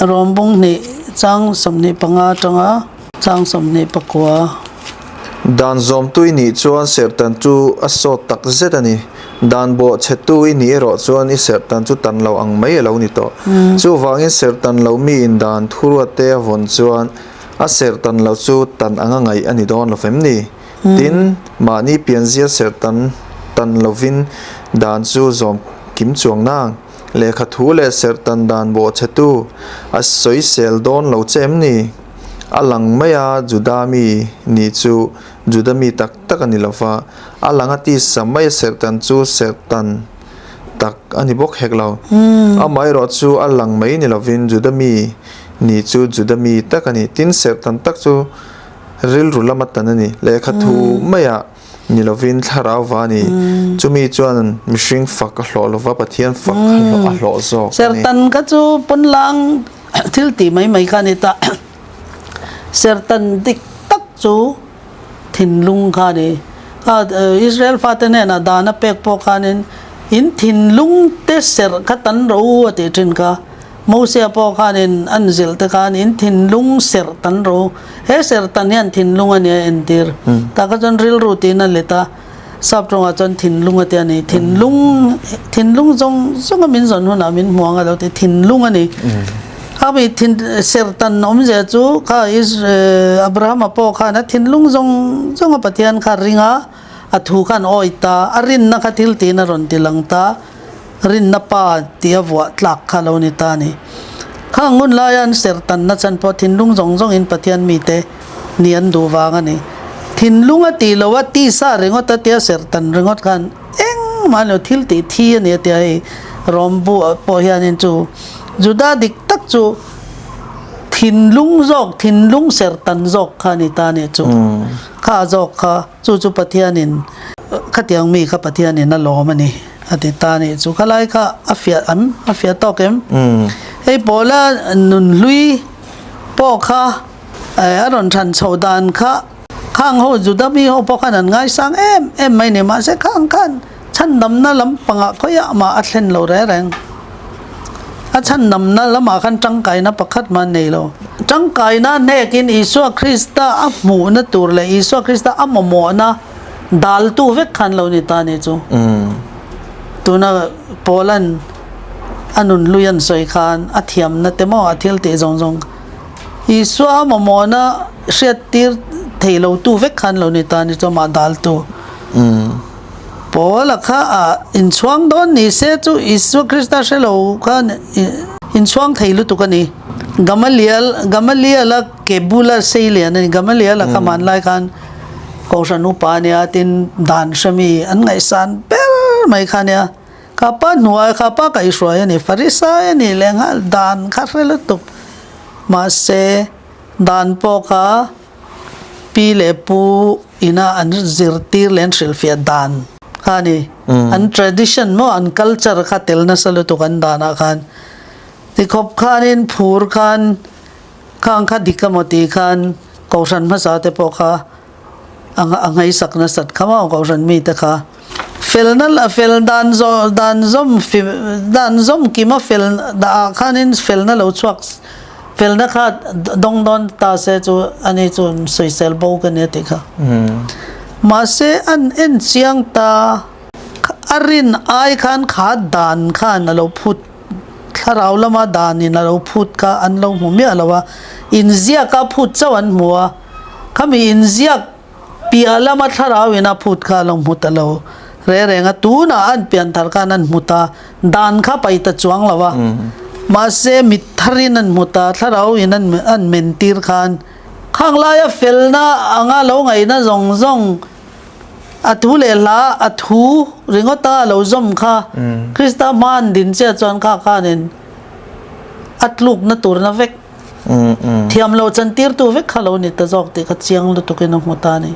Rawm bung hnih chang 25 atanga chang 29. Dan zawmtu i nih chuan serhtan chu a sawt tak zet a ni. Dan bawh chhetu i nih erawh chuan i serhtan chu tan lo ang mai a lo ni tawh. Chuvangin serhtan lo miin dan thuruatte a vawn chuan a serhtan lo chu tan anga ngaih a ni dawn lo fem ni. Tin, mahni pianzia serh tan tan lovin dan chu zawm kim chuang nang. Lehkha thu leh serhtan dan bawhchhetu a sawisel dawn lo che em ni? A lang mai a, Juda mi ni chu Juda mi tak tak a ni lo va, a lang a tisa mai a serhtan chu serhtan tak a ni bawk hek lo. Amaherawh chu a lang mai ni lovin Juda mi ni chu Juda mi tak a ni. Tin, serhtan tak chu rilru lama tan a ni. Lehkha thu maiah ni lovin thlarau va a ni. Chumi chuan mihring fak a hlawh lova Pathian fak a hlawh zawk a ni. Serhtan kha chu pawnlang thil tih mai mai kha a ni ta. Serhtan dik tak chu thinlung kha a ni. Kha Israel fate hnenah dan a pek pawh khanin in thinlung te serh kha tan ro u a tih thin kha. Mosia pawh khanin an zilh te khan in thinlung serh tan ro. He serh tan hian thinlung a nia entir. Tah kha chuan rilru tiin a let a, sap tawngah chuan thinlung a ti a ni. Thinlung, thinlung zawng zawnga min zawn hunah min hmu ang a lo ti, thinlung a ni. Kha mi thin serh tan awmzia chu kha Abrahama pawh khan a thinlung zawng zawnga Pathian kha ring a, a thu khan awi ta, a rinna kha thil tiin a rawn ti lang ta. Rinna pa tih a vuah tlak kha lo ni ta a ni. Khang hun laia an serh tanna chan pawh thinlung zawng zawngin Pathian mite ni an duh vang a ni. Thinlung a tih loh a tisa ringawt a tia serh tan ringawt khan engmah a ni lo, thil tih thi a ni a tia hei Rom bu ah pawh hianin chu Juda dik tak chu thinlung zawk, thinlung serh tan zawk kha a ni ta a nih chu. Kha zawk kha chu chu Pathianin khatiang mi kha Pathianin a lawm a ni. A ti ta nih chu khalai kha a fiah em a fiah tawk em hei pawla nunhlui pawh kha a rawn than chhoh dan kha khang ho Juda mi ho pawh khan an ngaisang em em mai ni mahse khang khan chhandamna lampangah khawiah mah a thlen lo reng reng a chhandamna lamah khan tangkaina pakhat mah an nei lo tangkaina hnekin Isua Krista a hmuhna tur leh Isua Krista a mamawhna Daltu vek khan lo ni ta ni chu. Tuna Paula'n a nunhlui an sawi khan a thiamna te maw a thil tih zawng zawng Isua a mamawhna hriattir thei lo tu vek khan lo ni ta ni chu amah daltu. Paula kha a inchhuang dawn ni se chu Isua Krista hre lo khan inchhuang thei lutuk a ni. Gamaliel Gamaliel-a ke bula sei lian a ni. Gamaliel-a kha hmanlai khan Kohhran upa ania tin dan hre mi an ngaihsan ber mai kha ania. Kha pa hnuai kha pa kaihhruai a ni, Farisai a ni leh nghal dan kha hre lutuk. Mahse dan pawh kha pi leh pu ina an zirtir leh an hrilhfiah dan kha a ni. An tradition maw an culture kha tel nasa lutuk an danah khan. Tikhawp khanin phur khan Khang kha dik emaw tih khan Kohhran hmasa te pawh kha a ngaihsak nasat kha maw Kohhran mite kha felna la fel dan zawh dan zawm dan zawm kima fel dah ah khanin felna lo chhuak felna kha dawng dawn ta se chu ani chu sawisel bo ka nia tih kha mahse an en chiang ta a rin ai khan kha dan khan a lo phut Thlarau lama danin a lo phut kha an lo hmu miah lo a, inziak a phut chauh an hmu a, khami inziak piah lama thlarau in a phut kha a lo hmu ta lo re reng a, tunah an pian thar khan an hmu ta, dan kha pai ta chuang lo a, mahse mit tharin an hmu ta, thlarau in an men tir khan khang laia felna anga lo ngaihna zawng zawng A thu leh hla a thu ringawta a lo zawm kha Krista hma an din chiah chuan kha khanin a tlukna turna vek thiam lo chantirtu vek kha lo ni ta zawk tih kha chiang lutukin a hmu ta a ni.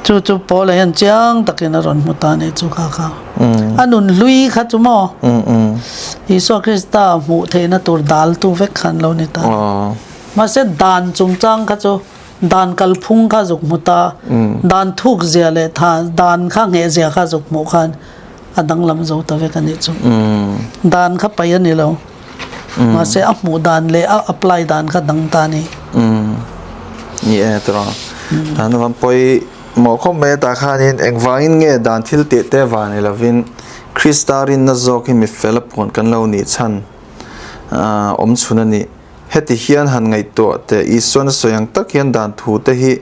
Chu chu Paula hian chiang takin a rawn hmu ta a ni chu kha kha. A nun hlui kha chu maw Isua Krista hmuh theihna tur daltu vek kha an lo ni ta. Mahse dan chungchang kha chu Dan kalphung kha zuk hmu ta, dan thuk zia leh tha dan kha ngheh zia kha zuk hmuh khan a danglam zo ta vek a nih chu. Dan kha paih a ni lo. Mahse a hmuh dan leh a apply dan kha dang ta a ni. Ni e tawh. Dan van pawi mawh khawp mai atah khanin engvangin nge dan thil tih te vang ni lovin Krista rinna zawk hi mifel a puan kan lo nih chhan awm chhun a nih. Heti hian han ngaihtuah teh, Isuan a sawi ang tak hian dan thu te hi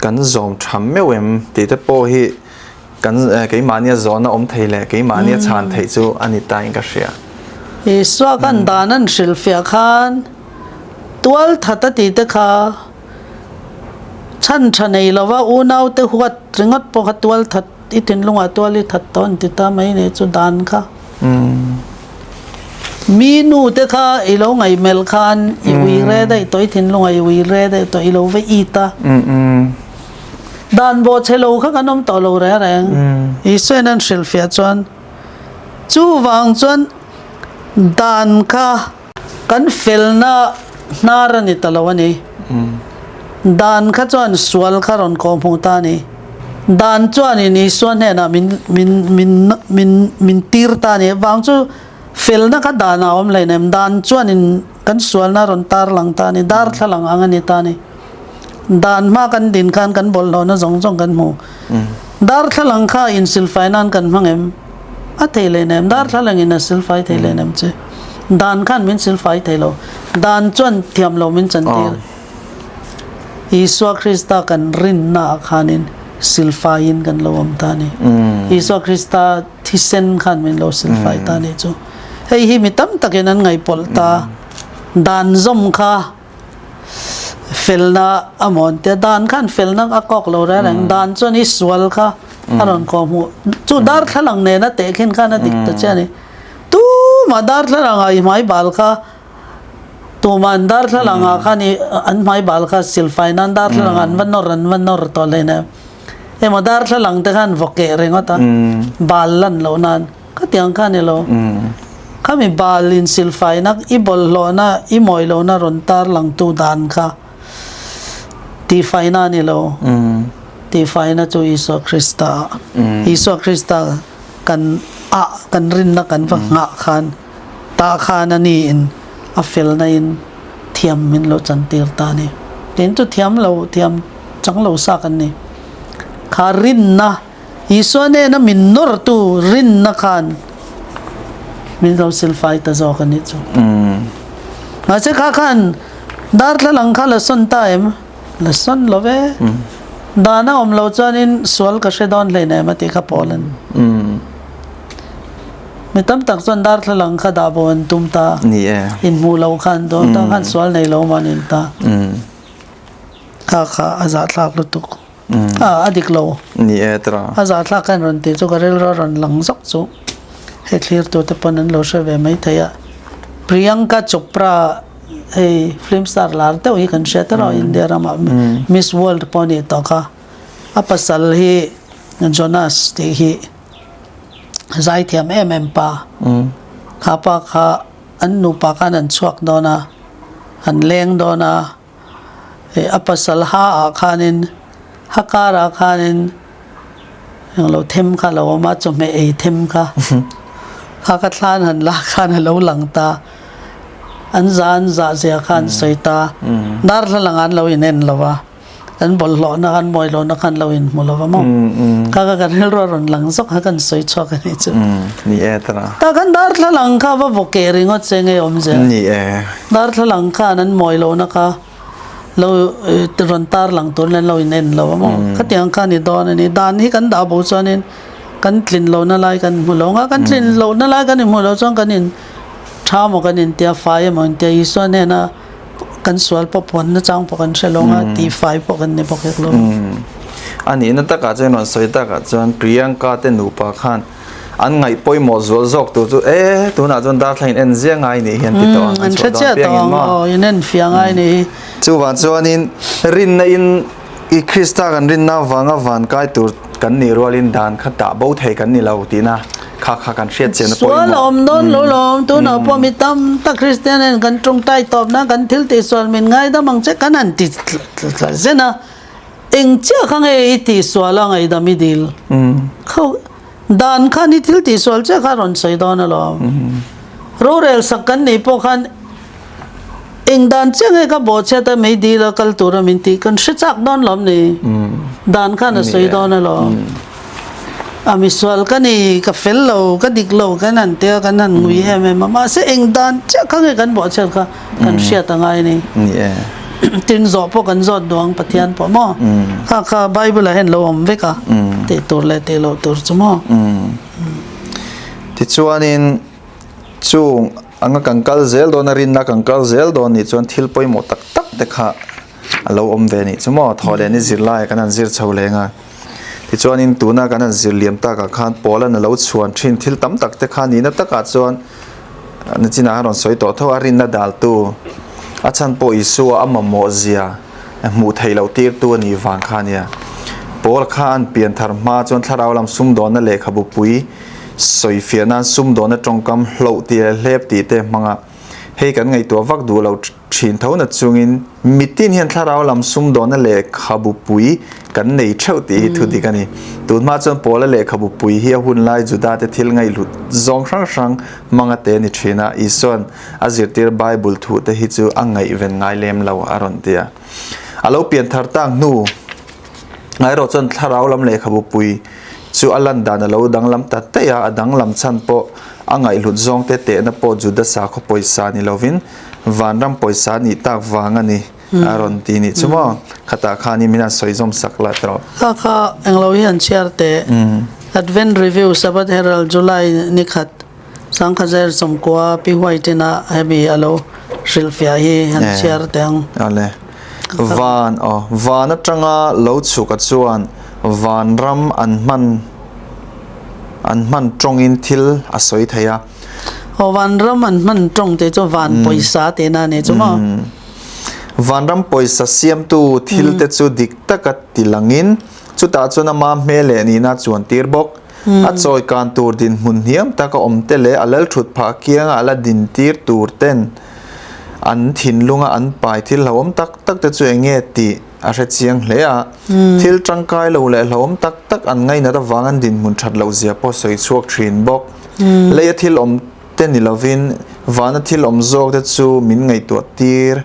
kan zawm tha meuh em tih te pawh hi Kan keimahnia zawhna awm thei leh keimahnia chhan theih chu a ni ta in ka hria. Isua khan dan an hrilhfiah khan tualthat a tih te kha chhan tha nei lova unaute huat ringawt pawh kha tualthat i thinlungah tual i that tawh an ti ta mai nih chu dan kha. Mi nu te kha i lo ngaihmelh khan i ui re daih tawh i thinlungah i ui re daih tawh i lo va it a. Dan bawh chhe lo kha kan awm tawh lo reng reng. Isuain an hrilhfiah chuan, Chuvang chuan dan kha kan felna hnar a ni ta lo a ni. Dan kha chuan sual kha rawn kawhhmuh ta a ni. Dan chuanin Isua hnenah min min min min min tir ta a ni. Vang chu felna kha danah a awm hleinem. Dan chuanin kan sualna a rawn tarlang ta a ni. Darthlalang ang a ni ta a ni. Dan hma kan din khan kan bawlhhlawhna zawng zawng kan hmu. Darthlalang kha insilfai nan kan hmang em? A thei leh nem. Darthlalang in a silfai thei leh nem che. Dan khan min silfai thei lo. Dan chuan thiam lo min chantir. Isua Krista kan rinna ah khanin silfaiin kan lo awm ta a ni. Isua Krista thisen khan min lo silfai ta a nih chu. Hei hi mi tam takin an ngaihpawlh ta. Dan zawm kha Felna a mawn tia dan khan felna a kawk lo reng reng dan chuan i sual kha a rawn kawh hmuh chu darthlalang nena tehkhin khan a dik ta che a ni tumah darthlalang ah i hmai bal kha tumah an darthlalang ah khan i an hmai bal kha silfai nan darthlalang ah an va nawr an va nawr tawh hle a emaw darthlalang te khan vaw keh ringawt a bal lan loh nan. Khatiang kha ni lo. Khami bal insilfaina, i bawlhhlawhna, i mawilohna rawn tarlangtu dan kha tihfaina a ni lo. Tihfaina chu Isua Krista ah. Isua Krista kan ah kan rinna kan va nghah khan tah khan a niin a felna in thiam min lo chantir ta a ni. Tin chu thiam lo, thiam chang lo sa kan ni. Kha rinna. Isua nena min nawrtu rinna khan min lo silfai ta zawk a nih chu. Mahse kha khan darthlalang kha la sawn ta em? La sawn lo ve. Dan a awm lo chuanin sual ka hre dawn hleinem a tih kha Paul an. Mi tam tak chuan darthlalang kha dah bo an tum ta. Inhmuh lo khan dawn ta khan sual nei lo mah an in ta. Kha kha a zahthlak lutuk. A, a dik lo. Ni e tira. A zahthlak khan rawn tih chu ka rilru a rawn lang zawk chu. Hei thlirtu te pawn an lo hre ve mai thei a. Priyanka Chopra hei film star lar deuh hi kan hria tawh India ramah Miss World pawh a nih tawh kha. A pasal hi Jonas tih hi zaithiam em em pa. Kha pa kha an nupa khan an chhuak dawn a, an leng dawn a. Hei a pasal ha ah khanin ha karah khanin englo them kha a lo awm a chawhmeh ei them kha kha ka thlan han lak khan a lo lang ta an za an zah zia kha an sawi ta darthlalang ah an lo inen lo a. Kan bawlhhlawhna khan mawilohna khan lo inhmu lo va maw? Kha kha kan rilru a rawn lang zawk kha kan sawi chhuak a nih chu. Ni e tara. Ta kan darthlalang kha va vaw keh ringawt che nge awm zel. Ni e. Darthlalang khan an mawilohna kha lo rawn tar lang turin an lo inen lo va maw? Khatiang kha ni dawn a ni. Dan hi kan dah bo chuanin kan tlin lohna lai kan hmu lo ang a, kan tlin lohna lai kan inhmu loh chuan kan in tha maw kan intia fai emaw intia Isua hnena Kan sual pawh puan nachang pawh kan hre lo nga, tihfai pawh kan ni bawk hek lo. A nihna takah chuan rawn sawi takah chuan Priyanka te nupa khan an ngaih pawimawh zual zawk tur chu e tunah chuan darthlalang in en ziah ngai nih hi an ti tawh ang, an chhuah dawn piangin maw? Aw, in en fiah ngai nih hi. Chuvang chuanin rinna in i Krista kan rinna avanga van kai tur kan nih rualin dan kha dah bo thei kan ni lo tihna kha kha kan hriat chian a pawimawh. Sual a awm dawn lo lawm, tunah pawh mi tam tak Kristian hian kan tawngtai tawp nan kan thil tihsual min ngaidam ang che kan han ti tla zen a, eng chiah kha nge i tihsual a ngaihdam i dil? Kho dan khan i thil tihsual chiah kha a rawn sawi dawn alawm. Rorel sak kan nih pawh khan Eng dan chiah nge ka bawhchhiat a mei dil a kal tur a min tih kan hre chak dawn lawm ni? Dan khan a sawi dawn alawm. A misual ka ni, ka fel lo, ka dik lo kan han tia kan han ngui em em a, mahse eng dan chiah kha nge kan bawhchhiat kha kan hriat a ngai a ni. Ni e. Tin zawh pawh kan zawt duh ang Pathian pawh maw? Kha kha Bible ah hian lo awm vek a, tih tur leh tih loh tur chu maw? Tichuanin chung anga kan kal zel dawn a rinna kan kal zel dawn nih chuan thil pawimawh tak tak te kha a lo awm ve nih chu maw? Thaw leh ni zirlai kan han zir chho leng a. Tichuanin tuna kan han zir liam takah khan Paula'n a lo chhuan thin thil tam tak te kha nihna takah chuan Nachinah a rawn sawi tawh tho a, rinna daltu a chhan pawh Isua a mamawh zia hmuh theih loh tirtu a nih vang kha a nia. Paul kha an pian thar hma chuan thlarau lam sumdawnna lehkhabu pui sawifiah nan sumdawnna tawngkam hloh tih leh hlep tih te hmanga hei kan ngaihtuah vak duh lo Thin tho na chungin mitin hian thlarau lam sumdawnna lehkhabu pui kan nei theuh tih hi thu dik a ni. Tunhma chuan Paula lehkhabu pui hi a hun lai Judate thil ngaihhlut zawng hrang hrang hmanga te a ni thin a, Isua'n a zirtir Bible thu te hi chu a ngaihven ngai lem lo a rawn ti a. A lo pian thar tak hnu erawh chuan thlarau lam lehkhabu pui chu a lan dan a lo danglam ta daih a, a danglam chhan pawh a ngaihhlut zawng te tehna pawh Juda sakhaw pawisa ni lovin Vanram pawisa nih tak vang a ni a rawn ti nih chu maw? Khatah khanin min han sawi zawm sak la tawh. Kha kha englo hi an chhiar teh. Advent Review, Sabbath Herald, July ni khat, Sangkhazer Sawmkua, Pi White-ina hemi a lo hrilhfiah hi han chhiar teh ang. Awle. Van aw, van atanga lo chhuka chuan vanram an hman an hman tawngin thil a sawi thei a. Aw vanram an hman tawng tih chu van pawisa tihna a ni chu maw? Vanram pawisa siamtu thil te chu dik taka ti langin chutah chuan ama hmel leh nihna a chuan tir bawk. A chawi kan tur dinhmun hniam taka awm te leh a lalthut phah kianga a la din tir tur ten an thinlunga an pai thil hlauhawm tak tak te chu eng nge tih a hre chiang hle a. Thil tangkai lo leh hlauhawm tak tak an ngainat avang an dinhmun that loh zia pawh sawi chhuak thin bawk. Leia thil awm te ni lovin vana thil awm zawk te chu min ngaihtuah tir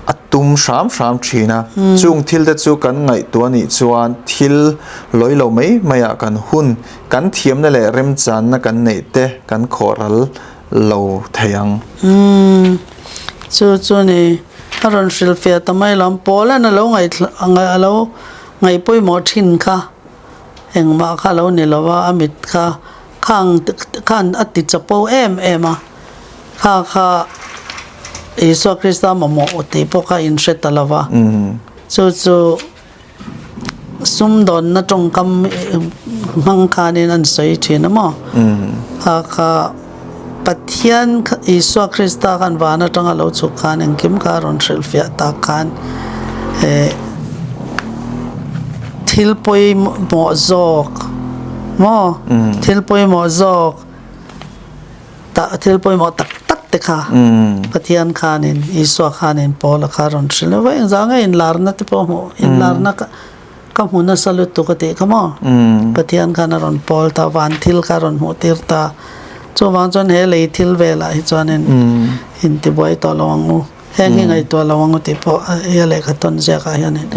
a tum hram hram thin a. Chung thil te chu kan ngaihtuah nih chuan thil lawi lo mai maiah kan hun, kan thiamna leh remchanna kan neih te kan khawhral lo thei ang. Chu chu ni a rawn hrilhfiah ta mai lo. Paula'n a lo ngaih a lo ngaihpawimawh thin kha. Engmah kha lo ni lo a, a mit kha khang khan a ti chapo em em a, kha kha Isua Krista mamawh aw tih pawh kha a inhre ta lo va, chu chu sumdawnna tawngkam hmang khanin an sawi thin a maw, kha kha Pathian Isua Krista khan van atanga lo chhuk khan engkim kha a rawn hrilhfiah tak khan eh thil pawimawh zawk maw thil pawimawh zawk tah thil pawimawh tak tak te kha Pathian khanin Isua khanin Paula kha a rawn hrilh a, engzah nge inlarna te pawh hmuh inlarna kha. Ka hmu nasa lutuk a tih kha maw? Pathian khan a rawn pawl ta, van thil kha a rawn hmuh tir ta. Chuvang chuan he lei thil velah hi chuanin intibuai tawh lo ang u, heng hi ngaihtuah lo ang u tih pawh he lehkha tawn ziakah hianin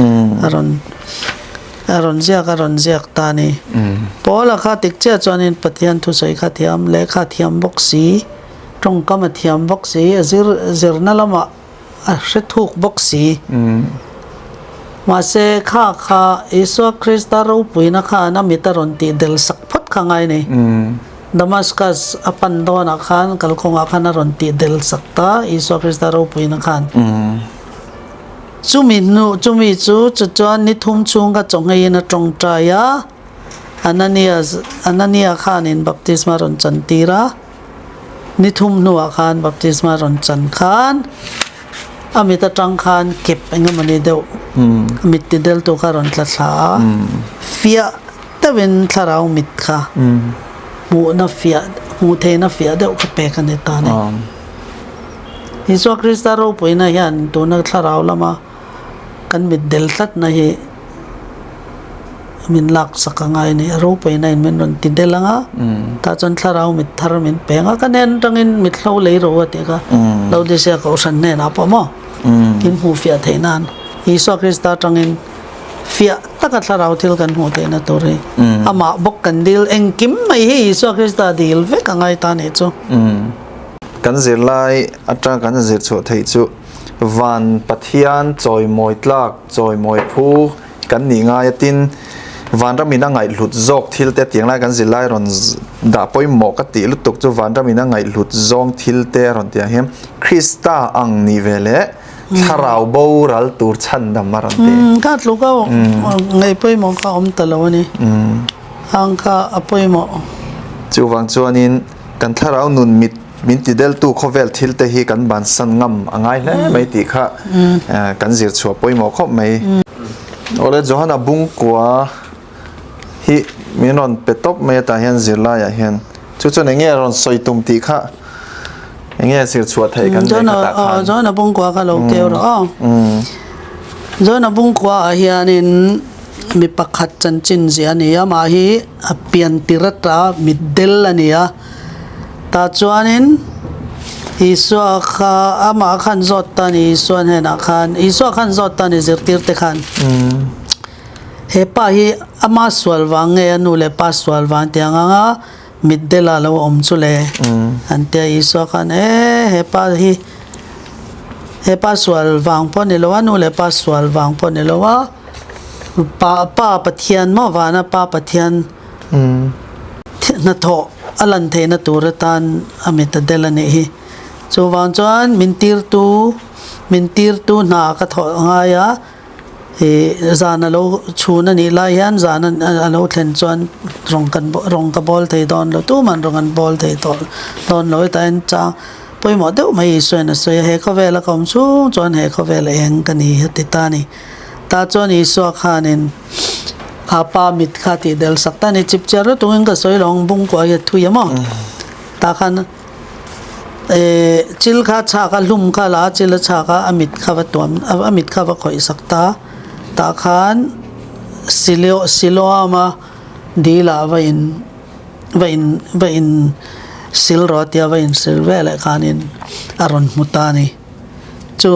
a rawn a rawn ziak a rawn ziak ta a ni. Paula kha tik chiah chuanin Pathian thusawi kha thiam, lehkha thiam bawk si, tawngkam a thiam bawk si, a zir zirna lamah a hre thuk bawk si. Mahse, kha kha Isua Krista ropuina khan a mit a rawn tih del sak phawt kha ngai ni. Damascus a pan dawnah khan kalkawngah khan a rawn tih del sak ta Isua Krista ropuina khan. Chumi hnu, chumi chu chuchuan ni thum chhung kha chawngheiin a tawngtai a, Ananias, Anania khanin baptisma rawn chantir a. Ni thum hnuah khan baptisma rawn chan khan a mit atang khan kep eng emawni deuh a mit ti deltu kha rawn tla thla a, fiah deuhin thlarau mit kha hmuhna fiah hmuh theihna fiah deuh kha pek a ni ta a ni. Isua Krista ropuina hian tuna thlarau lama Kan mit del tlatna hi min lak sak a ngai a ni. A ropuina in min rawn ti del ang a, tah chuan thlarau mit thar min peng a, ka hnen atangin mithlo lei ro a tih kha Laodicea kohhran hnenah pawh maw in hmuh fiah theih nan Isua Krista atangin fiah taka thlarau thil kan hmuh theihna tur hi amah bawk kan dil engkim mai hi Isua Krista dil vek a ngai ta a nih chu. Kan zirlai atanga kan zir chhuah theih chu. Van Pathian chawimawi tlak, chawimawi phu kan nih ngai a tin, Vanramin a ngaihhlut zawk thil te tiang lai kan zirlai rawn dah pawimawh ka tih lutuk chu Vanramin a ngaihhlut zawng thil te a rawn tih ang hian Krista ang nih ve leh thlarau boral tur chhandam a rawn ti. Kha tluk a ngaih pawimawh kha awm ta lo a ni. Ang kha a pawimawh. Chuvang chuanin kan thlarau nun mit Min tideltu khawvel thil te hi kan bansan ngam a ngai hle mai tih kha kan zir chhuah pawimawh khawp mai. Awle Johana Bungkua hi min rawn pe tawp mai atah hian zirlaiah hian chu chuan enge a rawn sawi tum tih kha enge zir chhuah theih kan nei khatah khan. Johana Bungkua kha lo keu rawh aw. Johana Bungkua ah hianin mi pakhat chanchin ziah a ni a, amah hi a pian tir ata mitdel a ni a. Tah chuanin Isua kha amah khan zawt ta ni Isua hnenah khan Isua khan zawt ta ni zirtirte khan he pa hi ama sual vang nge a nu leh pa sual vang tih ang anga mitdel ah lo awm chu le an tia Isua khan e he pa hi he pa sual vang pawh a ni lo a nu leh pa sual vang pawh a ni lo a pa pa Pathian maw vana pa Pathian Hnathawh a lan theihna tur atan a mit a del a nih hi. Chuvang chuan min tirtu min tirtu hna ka thawh ngai a, ih zan a lo chhun a nih lai hian zan a lo thlen chuan rawng kan rawng ka bawl thei dawn lo tuman rawng an bawl thei tawh dawn lo hetah hian chang pawimawh deuh mai Isuain a sawi a, he khawvela ka awm chhung chuan he khawvel eng ka ni a ti ta a ni. Tah chuan Isua khanin. Kha pa mit kha tih del sak ta ni chip chiar lutuk in ka sawi lo ang bung kuah hi a thui a maw tah khan eh chil kha chhak a hlum kha la a chil a chhak a a mit kha va tuam a mit kha va khawih sak ta tah khan silio siloam a dil ah va in va in va in sil rawh a tia va in sil veleh khanin a rawn hmu ta a ni chu.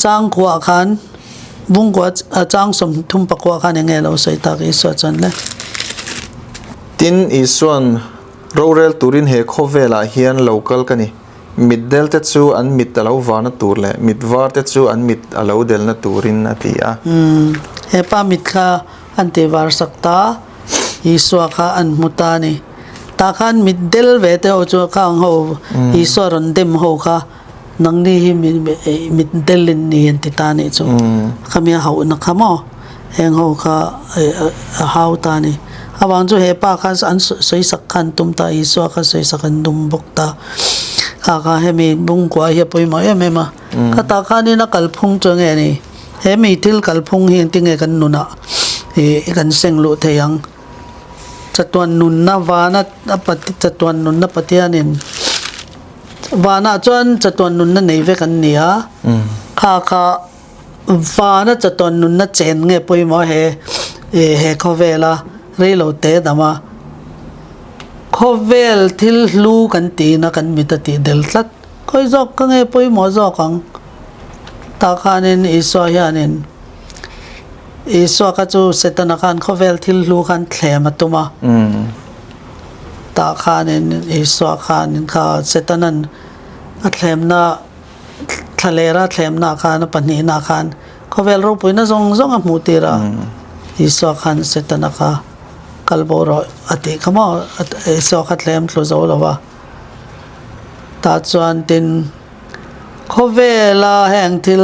Changkua khan Bungkua chang 30 pakua khan eng nge lo sawi tak Isua chuan le? Tin, Isua'n rorel turin he khawvelah hian lo kal ka ni. Mitdel te chu an mit a lo varna tur leh mit var te chu an mit a lo delna turin a ti a. Umm, he pa mit kha an ti var sak ta, Isua kha an hmu ta a ni. Tah khan mitdel ve te ho chu khang ho Isua rawn dem ho kha Nangni hi mit del in ni an ti ta nih chu. Khami a hauhna kha maw heng ho kha a hau ta ni. Avang chu he pa kha an sawisak kha an tum ta, Isua kha sawisak an tum bawk ta. Kha kha hemi bungkua hi a pawimawh em em a. Khatah khanin a kalphung chu enge ni? Hemi thil kalphung hi engtinge kan nunah kan seng luh thei ang? Chatuan nunna vana chatuan nunna Pathianin Vanah chuan chatuan nunna nei vek an ni a, kha kha vana chatuan nunna chen nge pawimawh he he khawvela reilo te dam a, khawvel thil hlu kan tiin a kan mit a tih del tlat, khawi zawk ka nge pawimawh zawk ang? Tah khanin Isua hianin Isua kha chu Setana khan khawvel thil hlu khan thlem a tum a. Tah khanin Isua khanin kha Setanan a thlemna thlalera thlemna khan a pahnihna khan khawvel ropuina zawng zawng a hmuh tir a, Isua khan Setana kha kal bo rawh a tih kha maw Isua kha thlem thlu zo lo va. Tah chuan tin khawvela heng thil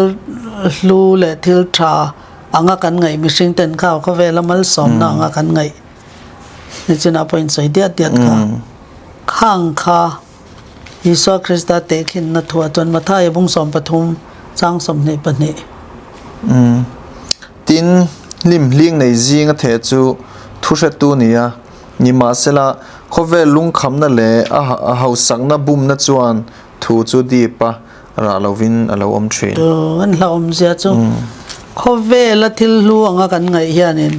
hlu leh thil tha anga kan ngaih mihring ten kha khawvela malsawmna anga kan ngaih Nichinah pawhin sawi diat diat kha. Khang kha Isua Krista tehkhinna thuah chuan Mathaia bung 13 chang 22. Tin, hlim hling nei zinga theh chu thuhretu ni a, nimahsela khawvel lungkhamna leh a hausakna bumna chuan thu chu dip a rah lovin a lo awm thin. An hlauhawmzia chu khawvela thil hlu anga kan ngaih hianin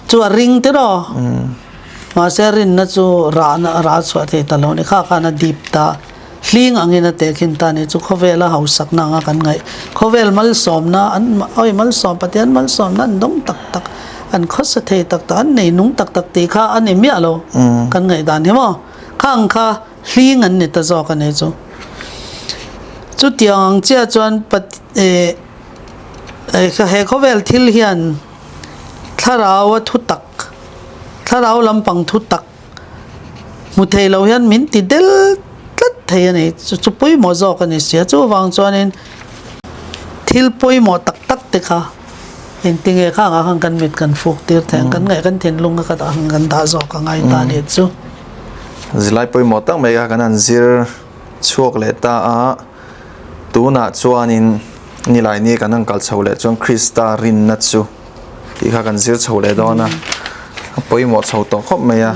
Chu a ring tiraw? Mahse a rinna chu rahna a rah chhuah thei ta lo ni. Kha khan a dip ta. Hling angin a tehkhin ta ni. Chu khawvela hausakna anga kan ngaih. Khawvel malsawmna an awi malsawm Pathian malsawmna an dawng tak tak, an khawsa thei tak tak, an nei nung tak tak tih kha a ni miah lo kan ngaih dan hi maw? Khang kha hling an ni ta zawk a ni chu. Chutiang ang chiah chuan he khawvel thil hian thlarau a thutak, thlarau lampang thutak hmu thei lo hian min ti del tlat thei a ni. Chu chu pawimawh zawk a ni sia. Chuvang chuanin thil pawimawh tak tak te kha engtinge khangah khan kan mit kan fuk tir thei ang, kan ngaih kan thinlung a ka dah ang kan dah zawk a ngai ta a nih chu. Zilai pawimawh tak mai kha kan han zir chhuak leh ta a, tunah chuanin Nilaini kan han kal chho leh chuan Krista rinna chu tih kha kan zir chho leh dawn a, a pawimawh chho tawh khawp mai a.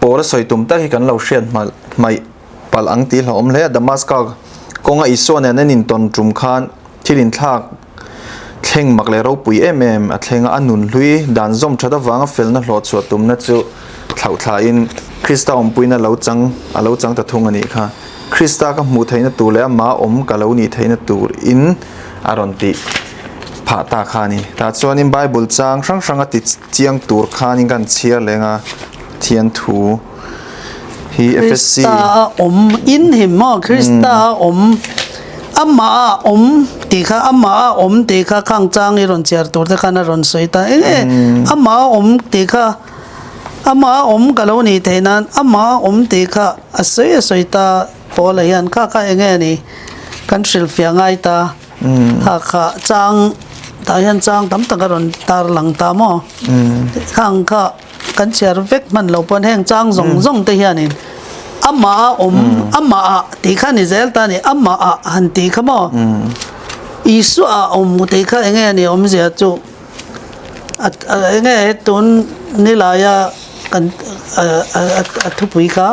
Paula sawi tum tak hi kan lo hriat hmalh hmaih palh ang tih hlauhawm hle a, Damaska kawnga Isua nen an intawn tum khan thil inthlak thleng mak leh ropui em em a thleng a, a nun hlui dan zawm that avanga felna hlawh chhuah tumna chu thlauh thlain Krista awmpuina lo chang a lo chang ta thung a nih kha. Krista ka hmuh theihna tur leh amah awm ka lo nih theihna tur in a rawn tih phah ta kha a ni. Tah chuanin Bible chang hrang hrang a ti chiang tur khanin ka han chhiar leng a, Pathian thu hi FSC. Krista a awm in hi maw Krista a awm amah a awm tih kha amah a awm tih kha khang chang i rawn chhiar tur te khan a rawn sawi ta eng nge amah a awm tih kha amah a awm ka lo nih theih nan amah a awm tih kha a sawi a sawi ta Paula hian kha kha eng nge ni kan hrilhfiah ngai ta kha kha chang tah hian chang tam tak a rawn tar lang ta maw khang kha Kan chhiar vek hman lo pawn heng chang zawng zawng te hianin amah a awm amah ah tih kha ni zel ta a ni amah ah han tih kha maw Isua ah awm tih kha enge a nih awmzia chu a enge he tun nilaia kan a thupui kha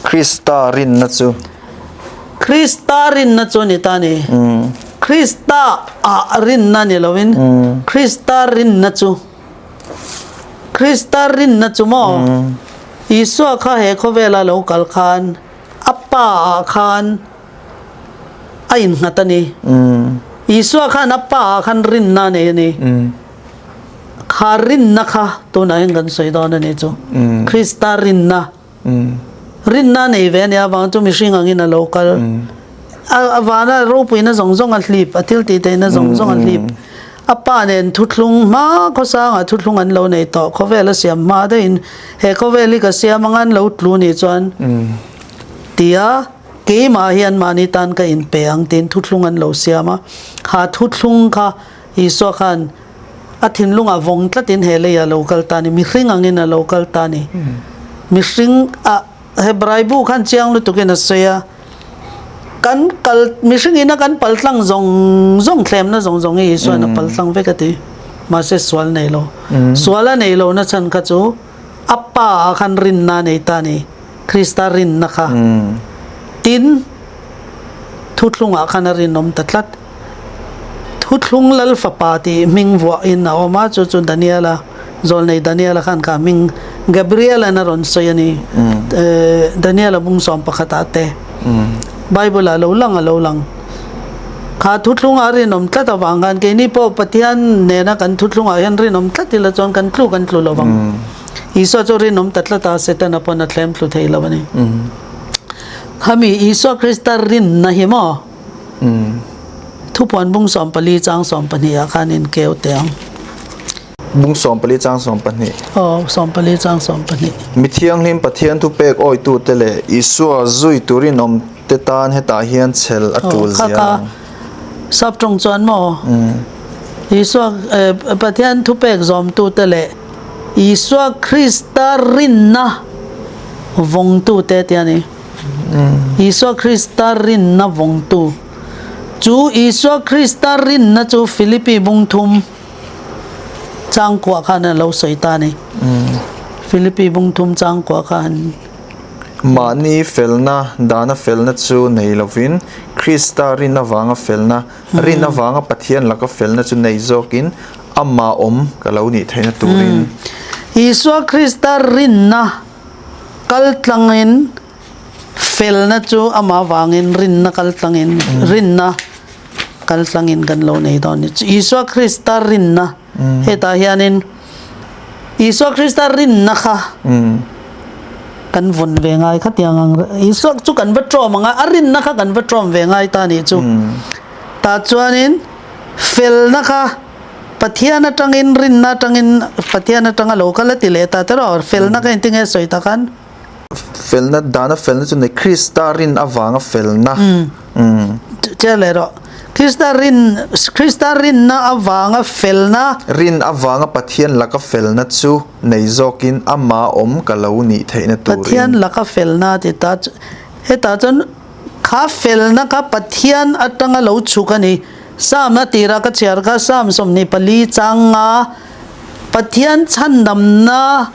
Krista rinna chu Krista rinna chu a ni ta a ni Krista ah rinna ni lovin Krista rinna chu. Krista rinna chu maw? Isua kha he khawvela lo kal khan a Pa ah khan a innghat a ni. Isua khan a Pa ah khan rinna a nei a ni. Kha rinna kha tunah hian kan sawi dawn a ni chu. Krista rinna. Rinna nei ve a nia avang chu mihring angin a lo kal. A vana ropuina zawng zawng a hlip, a thil tih theihna zawng zawng a hlip. A pa nen thuthlung hma khawsangah thuthlung an lo nei tawh. Khawvel a siam hma daihin he khawvel hi ka siam anga an lo tlu nih chuan tia keimah hian mahni tan ka inpe ang tiin thuthlung an lo siam a. Kha thuthlung kha Isua khan A thinlungah vawng tlatin he lei a lo kal ta a ni, mihring angin a lo kal ta a ni. Mihring ah Hebrai bu khan chiang lutukin a sawi a, kan kal mihring ina kan pal tlang zawng zawng thlemna zawng zawng hi Isuain a pal tlang vek a ti. Mahse sual nei lo. Sual a nei lo na chhan kha chu a pa ah khan rinna a nei ta a ni, Krista rinna kha. Tin, thuthlungah khan a rinawm ta tlat. Thuthlung Lal Fapa tih hming vuahin a awm a, chu chu Daniela, zawlnei Daniela khan kha hming Gabriel-a'n a rawn sawi a ni. Daniela bung sawm pakhatah te Bible-ah lo lang a lo lang. Kha thuthlungah rinawm tlat avang khan keini pawh Pathian nena kan thuthlungah hian rinawm tlat ila chuan kan tlu kan tlu lo vang. Isua chu rinawm ta tlat a, Setana pawn a thlem tlu thei lo a ni. Khami Isua Krista rinna hi maw? Thupuan bung 14 chang 12 ah khan in keu teh ang. Bung 14 chang 12. Aw, 14 chang 12. Mi thianghlim Pathian thupek awitute leh Isua zui turin awmte tan hetah hian chhel a tul zia ang. Sap tawng chuan maw? Isua Pathian thupek zawmtute leh Isua Krista rinna vawngtute tia ni. Isua Krista rinna vawngtu. Chu Isua Krista rinna chu Philippi bung thum changkuah khan a lo sawi ta a ni. Philippi bung thum changkuah khan. Mahni felna, dana felna chu nei lovin, Krista rin avanga felna, rin avanga Pathian laka felna chu nei zawkin amah awm ka lo nih theihna turin. Isua Krista rinna Kal tlangin felna chu amah vangin rinna kal tlangin rinna kal tlangin kan lo nei dawn ni. Isua Krista rinna hetah hianin Isua Krista rinna kha. Kan vawn ve ngai khatiang ang Isua chu kan va ṭawm ang a, a rinna kha kan va ṭawm ve ngai ta nih chu. Tah chuanin felna kha Pathian aṭangin rinna aṭangin Pathian aṭanga lo kal a ti leh ta tiraw? Felna kha engtinge sawi tak an? Felna dana felna chu nei Krista rin avanga felna. Che leh rawh. Krista rin Krista rinna avanga felna. Rin avanga Pathian laka felna chu nei zawkin ama awm ka lo nih theihna turin. Pathian laka felna ti ta chu hetah chuan kha felna kha Pathian atanga lo chhuk a ni. Psalm a tira ka chhiar kha Psalm 24 chang nga Pathian chhandamna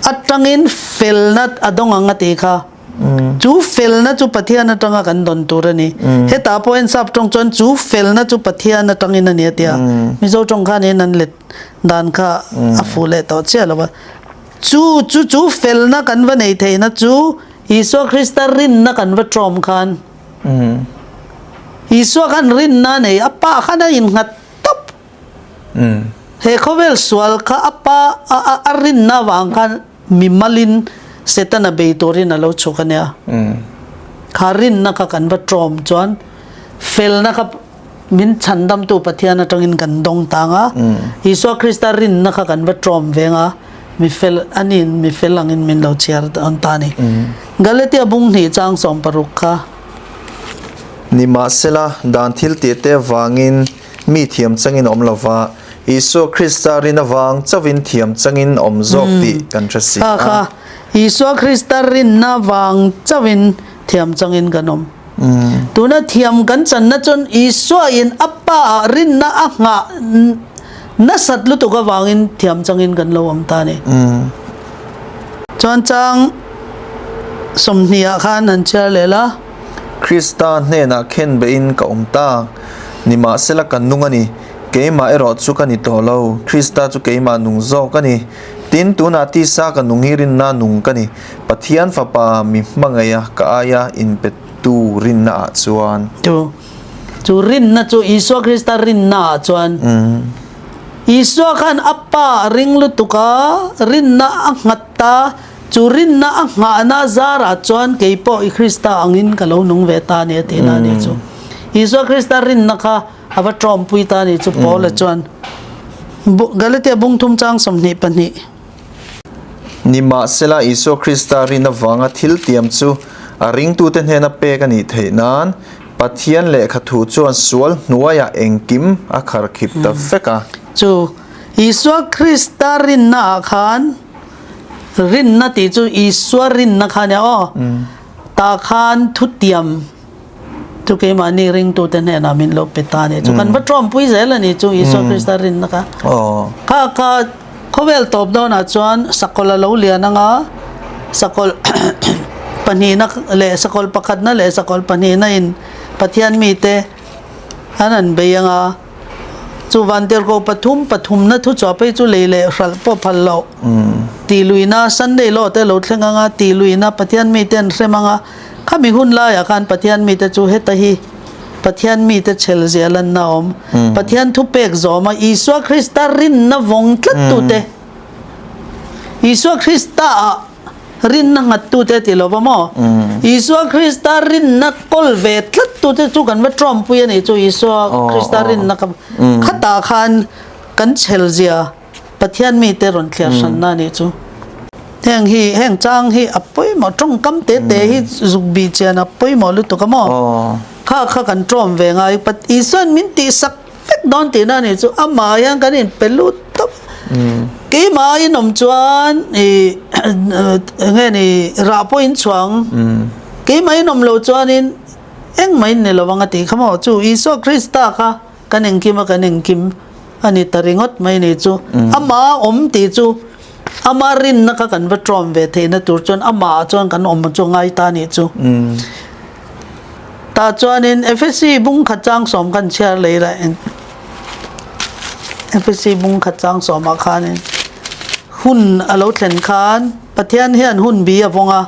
atangin felna a dawng ang a tih kha. Chu felna chu Pathian atanga kan dawn tur a ni. Hetah pawh hian sap tawng chuan chu felna chu Pathian atangin a ni a ti a. Mizo tawng khanin an let dan kha a fuh leh tawh chiah lo va. Chu chu chu felna kan va nei theihna chu Isua Krista rinna kan va tawm khan Isua khan rinna a nei a, Pa khan a innghat tawp. He khawvel sual kha a pa a rinna avang khan mi malin Setana bei turin a lo chhuk a nia. Kha rinna kha kan va tawm chuan felna kha min chhandamtu Pathian atangin kan dawng tang a. Isua Krista rinna kha kan va tawm veng a, mi fel aniin mi fel angin min lo chhiar dawn ta a ni. Galatia bung hnih chang 60 kha. Nimahsela, dan thil tih te avangin Mi thiam changin awm lo va, Isua Krista rin avang chauhin thiam changin awm zawk tih kan hre si a. Kha Isua Krista rinna vang chauhin thiam changin kan awm. Tuna thiam kan channa chuan Isua in a Pa ah rinna a nghah nasat lutuk avangin thiam changin kan lo awm ta a ni. Chuan chang 20 ah khan han chhiar leh la. Krista hnenah khenbeihin ka awm ta. Nimahsela ka nung a ni, keimah erawh chu ka ni tawh lo, Krista chu keimah nung zawk a ni. Tin, tunah tisa ka nung hi rinna nung ka ni, Pathian Fapa mi hmangaiha ka aia inpetu rinna ah chuan. Chu chu rinna chu Isua Krista rinna ah chuan Isua khan a Pa a ring lutuk a, rinna a nghat ta, Chu rinna a nghahna zarah chuan kei pawh i Krista angin ka lo nung ve ta a ni a tihna a ni chu. Isua Krista rinna kha a va tawmpui ta a ni chu Paula chuan Galatia bung thum chang 22. Nimahsela Isua Krista rin avanga thil tiam chu a ringtute hnena pek a nih theih nan Pathian lehkha thu chuan sual hnuaiah engkim a kharkhip ta vek a. Chu Isua Krista rinna ah khan Rinna tih chu Isua rinna kha nia aw. Tah khan thutiam chu keimahni ringtute hnenah min lo pe ta a ni. Chu kan va tawmpui zel a ni chu Isua Krista rinna kha. Kha kha khawvel tawp dawnah chuan sakawlh a lo lian ang a, sakawlh pahnihna leh sakawlh pakhatna leh sakawlh pahnihna in Pathian mite an han bei ang a. Chu vantirhkoh pathum pathumna thuchhuah phei chu lei leh hralh pawh phal loh. Tih luihna Sunday law te lo thleng anga tih luihna Pathian mite an hrem anga khami hun laiah khan Pathian mite chu heta hi Pathian mite chhel zia lanna a awm. Pathian thupek zawma Isua Krista rinna vawng tlat tute Isua Krista ah Rinna nghattute ti lo va maw? Isua Krista rinna kawl ve tlattute chu kan va tawmpui a nih chu Isua Krista rinna kha khatah khan kan chhel zia Pathian mite rawn thliar hranna a nih chu. Heng hi heng chang hi a pawimawh tawngkam te te hi zuk bih chian a pawimawh lutuk a maw? Kha kha kan tawm ve ngai Isuain min tihsak vek dawn tihna a nih chu amah hian kan inpe lut tawp keimah in awm chuan ih eng nge ni rah pawh in chhuang keimah in awm lo chuanin engmah in ni lo ang a tih kha maw chu Isua Krista kha kan engkim a kan engkim a ni ta ringawt mai ni chu amah a awm tih chu ama rinna kha kan va tawm ve theihna tur chuan amah chuan kan awm chu a ngai ta a nih chu. Tah chuanin Efesi bung khat chang sawm kan chhiar lei la eng Efesi bung khat chang sawmah khanin hun a lo thlen khan Pathian hian hun bi a vawng a,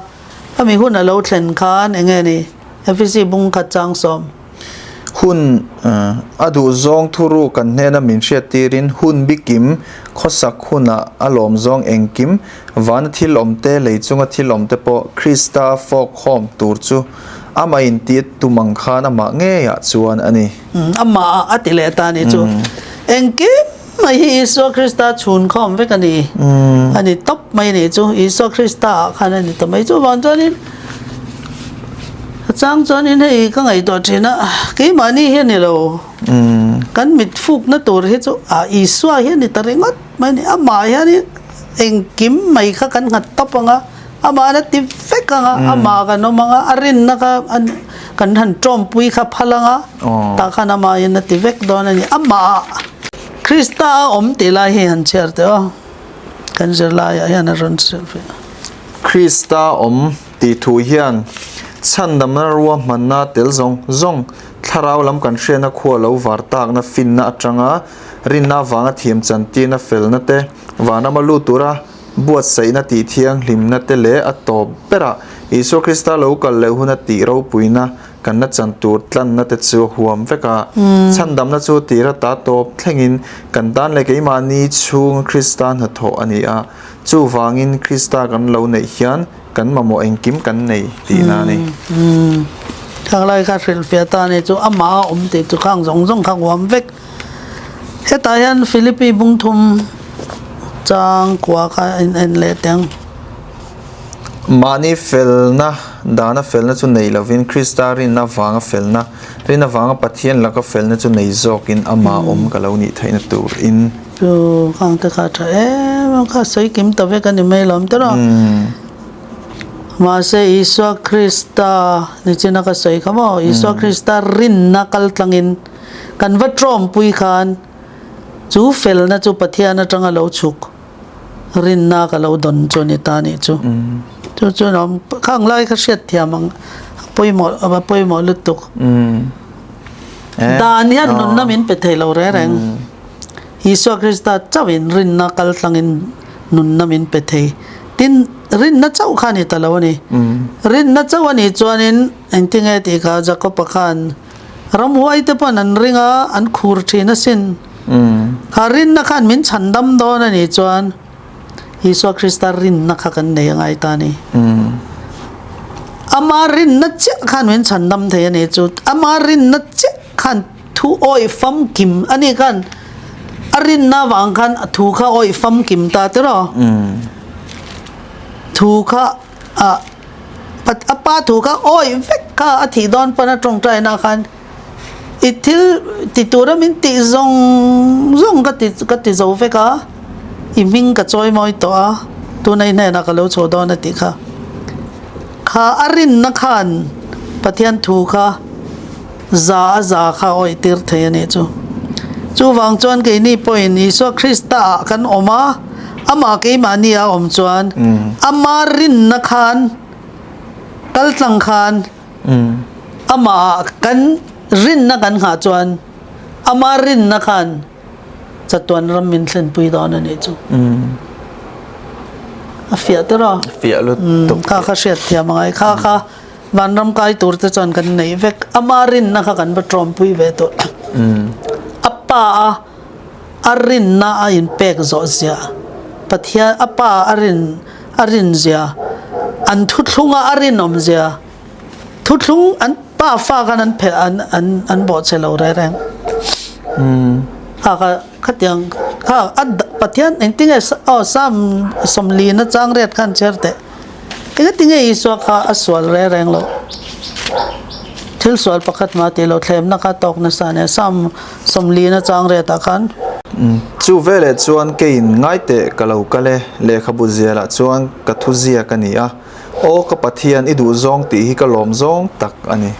ami hun a lo thlen khan eng nge ni Efesi bung khat chang sawm. Hun a duhzawng thuruk kan hnena min hriattirin hun bikim khawsak hunah a lawmzawng engkim vana thil awmte lei chunga thil awmte pawh Krista fawk khawm tur chu amah intih tum ang khan amah ngeiah chuan a ni. Amah a ti leh ta a ni chu. Engkim mai hi Isua Krista chhun khawm vek a ni. A ni tawp mai a ni chu. Isua Krista ah khan a ni ta mai. Chuvang chuanin a chang chuanin hei ka ngaihtuah thin a, keimahni hi a ni lo. Kan mit fukna tur hi chu ah Isua hi a ni ta ringawt mai a ni. Amah hianin engkim mai kha kan nghat tawp ang a. Amah a ti vek ang a, amah kan awm ang a, a rinna kha kan han tawmpui kha phal ang a, tah khan amahin a ti vek dawn a ni. Amah Krista a awm tih lai hi han chhiar teh aw, kan zirlaiah hian a rawn hrilh ve. Krista awm tih thu hian chhandamna ruahmanna tel zawng zawng, thlarau lam kan hriatna khua lo var takna finna atanga rinna avanga thiam chantirna felna te vanrama lut tura Buatsaihna tih thianghlimna te leh a tawp berah Isua Krista lo kal leh huna tih ropuina kan la chan tur tlanna te chu a huam vek a. Chhandamna chu tir ata tawp thlengin kan tan leh keimahni chhunga Krista hnathawh a ni a. Chuvangin Krista kan lo neih hian kan mamawh engkim kan nei tihna a ni. Thaklai kha hrilhfiah ta a ni chu amah a awm tih chu khang zawng zawng kha huam vek. Hetah hian Philippi bungthum chang kua kha a in en leh teh ang. Mahni felna dana felna chu nei lovin Krista rinna avanga felna, rin avanga Pathian laka felna chu nei zawkin amah awm ka lo nih theihna turin. Chu khang te kha a tha em em kha sawi kim ta vek a ni mai lo tiraw. Mahse Isua Krista nichina ka sawi kha maw Isua Krista rinna kal tlangin Kan va tawmpui khan chu felna chu Pathian atanga lo chhuk rinna ka lo dawn chu a ni ta nih chu. Chu chu nuam khang lai kha hriat thiam ang pawimawh a pawimawh lutuk. Dan hian nunna min pe thei lo reng reng. Isua Krista chauhin rinna kal tlangin nunna min pe thei. Tin, rinna chauh kha a ni ta lo a ni. Rinna chauh a nih chuanin engtinge tih kha Jakob-a khan Ramhuai te pawn an ring a, an khur thin asin. Kha rinna khan min chhandam dawn a nih chuan Isua Krista rinna kha kan nei a ngai ta a ni. Ama rinna chiah khan min chhandam thei a nih chu. Ama rinna chiah khan thu awih famkim a nih khan a rinna avang khan thu kha awih famkim ta tiraw? Thu kha a A pa thu kha awih vek kha a thih dawn pawn a tawngtaina khan i thil ti tura min tih zawng zawng ka ti ka ti zo vek a, i hming ka chawi mawi tawh a, tuna i hnenah ka lo chho dawn a tih kha. Kha a rinna khan Pathian thu kha za a za kha a awih tir thei a nih chu. Chuvang chuan keini pawhin Isua Krista ah kan awm a, amah keimahni a awm chuan ama rinna khan kal tlang khan amah ah kan rinna kan nghah chuan ama rinna khan chatuan ram min thlenpui dawn a nih chu. A fiah tir a. Fiah lutuk. Kha kha hriat thiam angai kha kha vanram kai tur te chuan kan neih vek ama rinna kha kan va tawmpui ve tawh. A pa a a rinna a inpek zawh zia, Pathian a Pa a rin a rin zia, an thuthlunga a rinawm zia, thuthlung an pa fa khan an phelh an an an bawhchhe lo reng reng. Kha kha khatiang kha a Pathian engtinge aw Psalm sawmlina chang riat khan chhiar teh. Engatinge Isua kha a sual reng reng loh? Thil sual pakhat mah tih lo thlemna kha tawk nasa a nia. Psalm sawmlina chang riatah khan. Chu veleh chuan keiin ngai teh ka lo kal e, lehkhabu zialah chuan ka thu ziak a ni a, Aw ka Pathian i duh zawng tih hi ka lawm zawng tak a ni.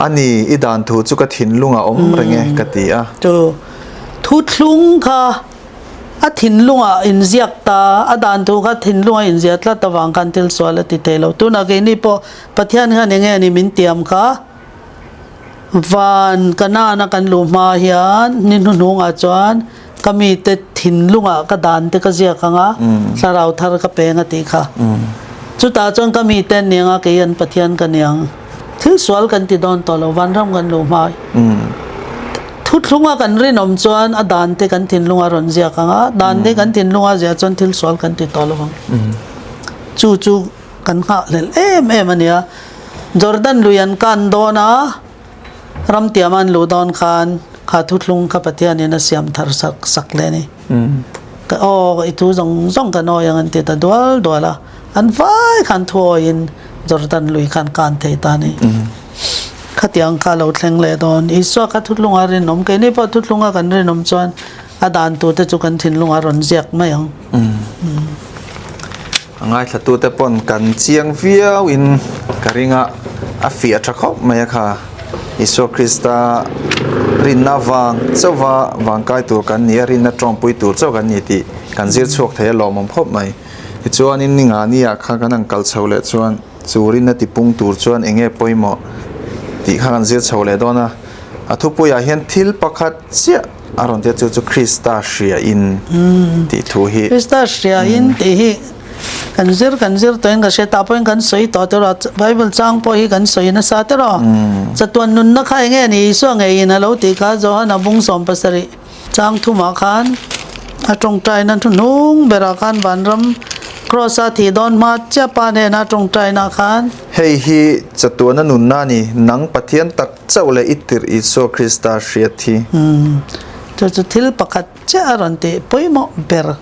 A ni, i dan thu chu ka thinlungah awm reng e, ka ti a. Chu thuthlung kha A thinlungah inziak ta, a dan thu kha thinlunga inziah tlat avang khan thil sual a ti thei lo. Tunah keini pawh Pathian khan eng nge ni min tiam kha van Kanaan a kan luh hma hian ni hnuhnungah chuan ka mite thinlungah ka dan te ka ziak ang a, thlarau thar ka peng a tih kha. Chutah chuan ka mite an ni ang a, kei an Pathian ka ni ang. Thil sual kan ti dawn tawh lo, vanram kan luh hma. Thuthlunga kan rinawm chuan a dan te kan thinlunga rawn ziak ang a, dan te kan thinlunga ziah chuan thil sual kan ti tawh lo ang. Chu chu kan nghahhlelh em em a nia. Jordan lui an kan dawn a, ramtiam an luh dawn khan kha thuthlung kha Pathianin a siam thar sak sak leh a ni. Ka aw i thu zawng zawng kan awi ang an ti ta dual dual a, an vai khan thu awiin Jordan lui khan kan thei ta a ni. Khatiang kha lo thleng leh dawn. Isua kha thuthlunga rinawm, keini pawh thuthlunga kan rinawm chuan a dan tute chu kan thinlunga rawn ziak mai ang. A ngaithlatute pawn kan chiang viau in ka ring a, a fiah tha khawp mai a kha. Isua Krista rinna vang chauha vangkai tur kan ni a, rinna tawngpui tur chauh kan ni tih kan zir chhuak thei a lawmawm khawp mai. Tichuanin ni nga ni ah kha kan han kal chho leh chuan chu rinna tipung tur chuan eng nge pawimawh tih kha kan zir chho leh dawn a. A thupuiah hian thil pakhat chiah a rawn tia chu chu Krista hria in tih thu hi. Krista hria in tih hi kan zir kan zir tawhin ka hria tah pawhin kan sawi tawh tiraw a Bible chang pawh hi kan sawi nasa tiraw. Chatuan nunna kha eng nge ni Isua ngeiin a lo tih kha Johana bung 17 Chang thumah khan a tawngtaina hnuhnung berah khan vanram Kraws a thih dawn hma chiah pa hnena tawngtaina khan. Hei hi chatuana nunna a ni, nang Pathian tak chauh leh i tirh Isua Krista hriat hi. Chu chu thil pakhat chiah a rawn tih pawimawh ber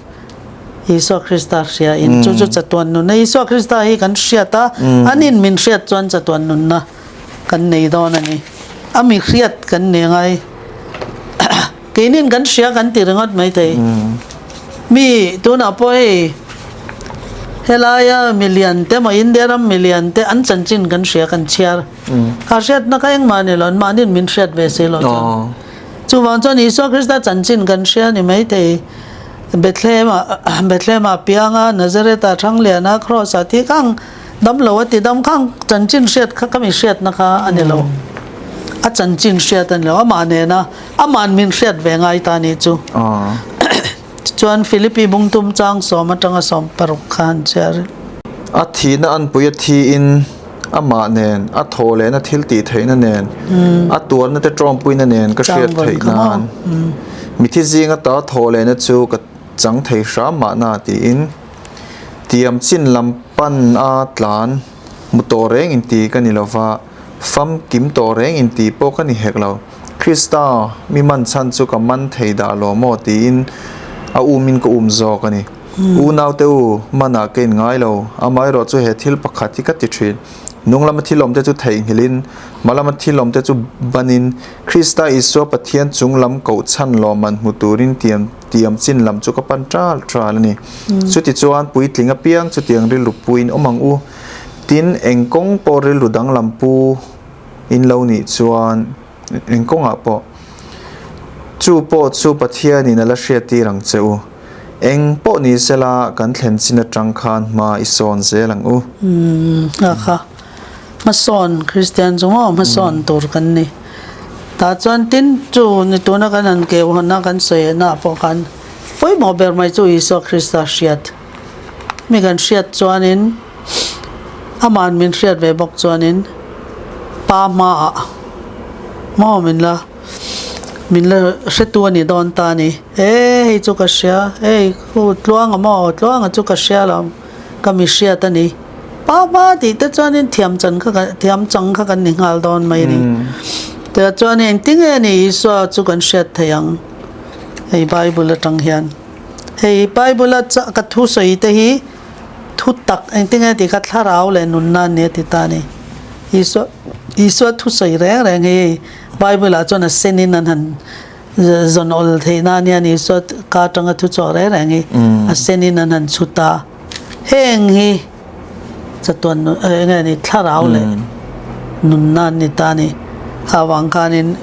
Isua Krista hria in chu chu chatuan nunna Isua Krista hi kan hriat a, anin min hriat chuan chatuan nunna. kan nei dawn a ni. A mi hriat kan ni ngai. Keinin kan hria kan ti ringawt mai thei. Mi tunah pawh hei helaia milian te maw India ram milian te an chanchin kan hria kan chhiar. Kha hriatna kha engmah ni lo, mahniin min hriat ve si lo chuan. Chuvang chuan Isua Krista chanchin kan hria ni mai thei. Bethlehem-ah Bethlehem-ah pianga Nazareth-ah Thangliana Kraws-ah tih kha Dam lo a ti dam kha chanchin hriat kha ka mi hriatna kha a ni lo. A chanchin hriat a ni lo. Amah nena ama'n min hriat ve ngai ta nih chu. Tichuan Philippi bungtum chang sawm atanga 16 kha an chhiar. A thihna anpui a thiin amah nen a thaw lehna thil tih theihna nen a tuarna te tawmpuina nen ka hriat theih nan mithi zinga ta thaw lehna chu ka chang thei hram mahna tiin Tiam chin lam pan a tlan hmu tawh reng in ti ka ni lo va, famkim tawh reng in ti pawh ka ni hek lo. Krista mi man chhan chu ka man thei dah lo maw tiin a um in ka um zawk a ni. Unaute u, manah ka in ngai lo, amaherawh chu he thil pakhat hi ka ti thin. Nung lama thil awmte chu theihnghilh in, hma lama thil awmte chu ban in, Krista Isua Pathian chung lam koh chhan lawmman hmu turin tiam Tiam chin lam chu ka pan ṭal ṭal a ni. Chutichuan puitling apiang chutiang rilru puin awm ang u. Tin, eng kawng pawh rilru danglam pu in lo nih chuan eng kawngah pawh chu pawh chu Pathianin a la hriattir ang che u. Eng pawh ni sela kan thlen chin aṭang khan hma i sawn zel ang u. Umm a kha. Hmasawn, Kristian chu maw hmasawn tur kan ni. Tah chuan tin chu ni tuna kan han keu hawn a kan sawi na ah pawh khan pawimawh ber mai chu Isua Krista hriat. Mi kan hriat chuanin ama'n min hriat ve bawk chuanin Pa hmaah maw min la min la hretu a ni dawn ta a ni. E hei chu ka hria, hei khu Tluanga maw Tluanga chu ka hria lo. Ka mi hriat a ni. Pa hma tih te chuanin thiam chan kha kan thiam chang kha kan ni nghal dawn mai a ni. Tah chuan engtin nge ni Isua chu kan hriat thei ang? Hei Bible atang hian. Hei Bible a ka thu sawi te hi thu tak engtin nge tih kha thlarau leh nunna a ni a ti ta a ni. Isua Isua thu sawi reng reng hi hei Bible ah chuan a sen in an han Zawn awl theih nan hian Isua ka atanga thu chhuak reng reng hi a senin an han chhut a. Heng hi chatuan nun eng nge ni thlarau leh nunna an ni ta a ni. Kha avang khanin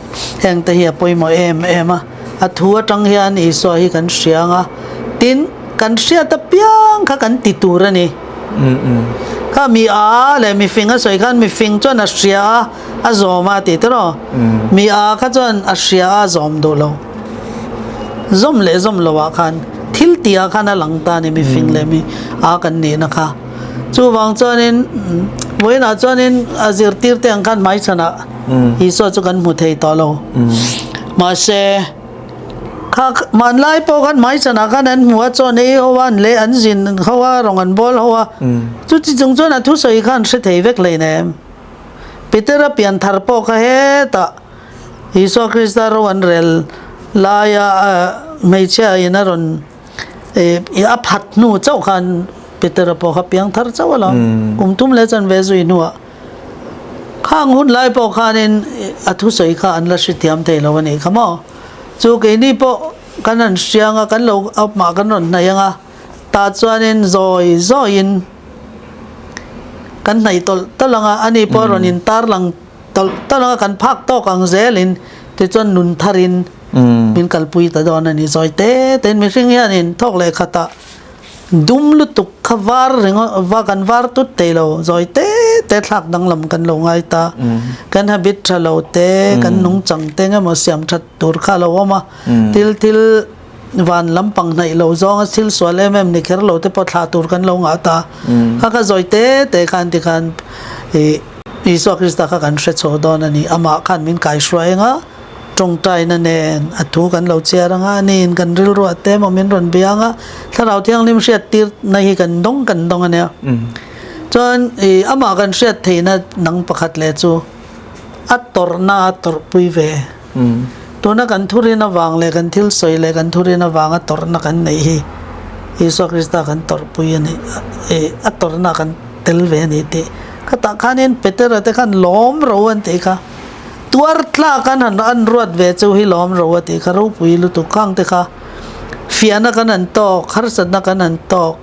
heng te hi a pawimawh em em a. A thu atang hian Isua hi kan hria ang a, tin kan hriat apiang kha kan ti tur a ni. Kha mi a leh mifing a sawi khan mifing chuan a hria a. A zawm a tih tiraw? Mi a kha chuan a hria a zawm duh lo. Zawm leh zawm lo ah khan thil tih ah khan a lang ta a ni mifing leh mi a kan nihna kha. Chuvang chuanin Vawiinah chuanin a zirtirte ang khan hmaichhanah Isua chu kan hmu thei tawh lo. Mahse, kha hmanlai pawh khan hmaichhanah khan an hmu a, chaw an ei ho a, an leh an zin ho a, rawng an bawl ho a. Chuti chung chuan a thusawi kha an hre thei vek hleinem. Petera pianthar pawh kha hetah Isua Krista ro an rel laia hmeichhia in a rawn a phat hnu chauh khan Petera pawh kha piangthar chauh a lo. Kum thum leh chanve zui hnuah khang hun lai pawh khanin a thusawi kha an la hrethiam thei lo a nih kha maw. Chu keini pawh kan han hriang a, kan lo amah kan rawn hnaih ang a, tah chuanin zawi zawiin kan hnaih tawlh tawlh ang a, ani pawh a rawn intarlang tawlh tawlh ang a, kan phak tawk ang zelin tichuan nun tharin min kalpui ta dawn a ni. Zawi te tein mihring hianin thawk leh khatah dum lutuk kha var ringawt va kan var tut thei lo, zawi te te thlak danglam kan lo ngai ta. Kan habit tha lo te, kan nungchang te engemaw siam that tur kha a lo awm a, thil thil Van lampang hnaih lo zawnga thil sual em em ni kher lo te pawh thlah tur kan lo ngah ta. Kha kha zawi te te khan tikhan ih Isua Krista kha kan hre chho dawn a ni. Amah khan min kaihruai anga tawngtaina nen a thu kan lo chhiar anga a niin kan rilruah te emaw min rawn bia anga Thlarau Thianghlim hriat tirna hi kan dawng kan dawng a nia. Chuan ih amah kan hriat theihna nang pakhat leh chu a tawrhna a tawrhpui ve. Tuna kan thurin avang leh kan thil sawi leh kan thurin avanga tawrhna kan neih hi Isua Krista kan tawrhpui a nih, a tawrhna kan tel ve a ni tih. Khatah khanin Petera te khan lawm ro an tih kha, tuar tlak an han an ruat ve chu hi lawm ro a tih kha ropui lutuk khang te kha fiahna kan han tawk, harsatna kan han tawk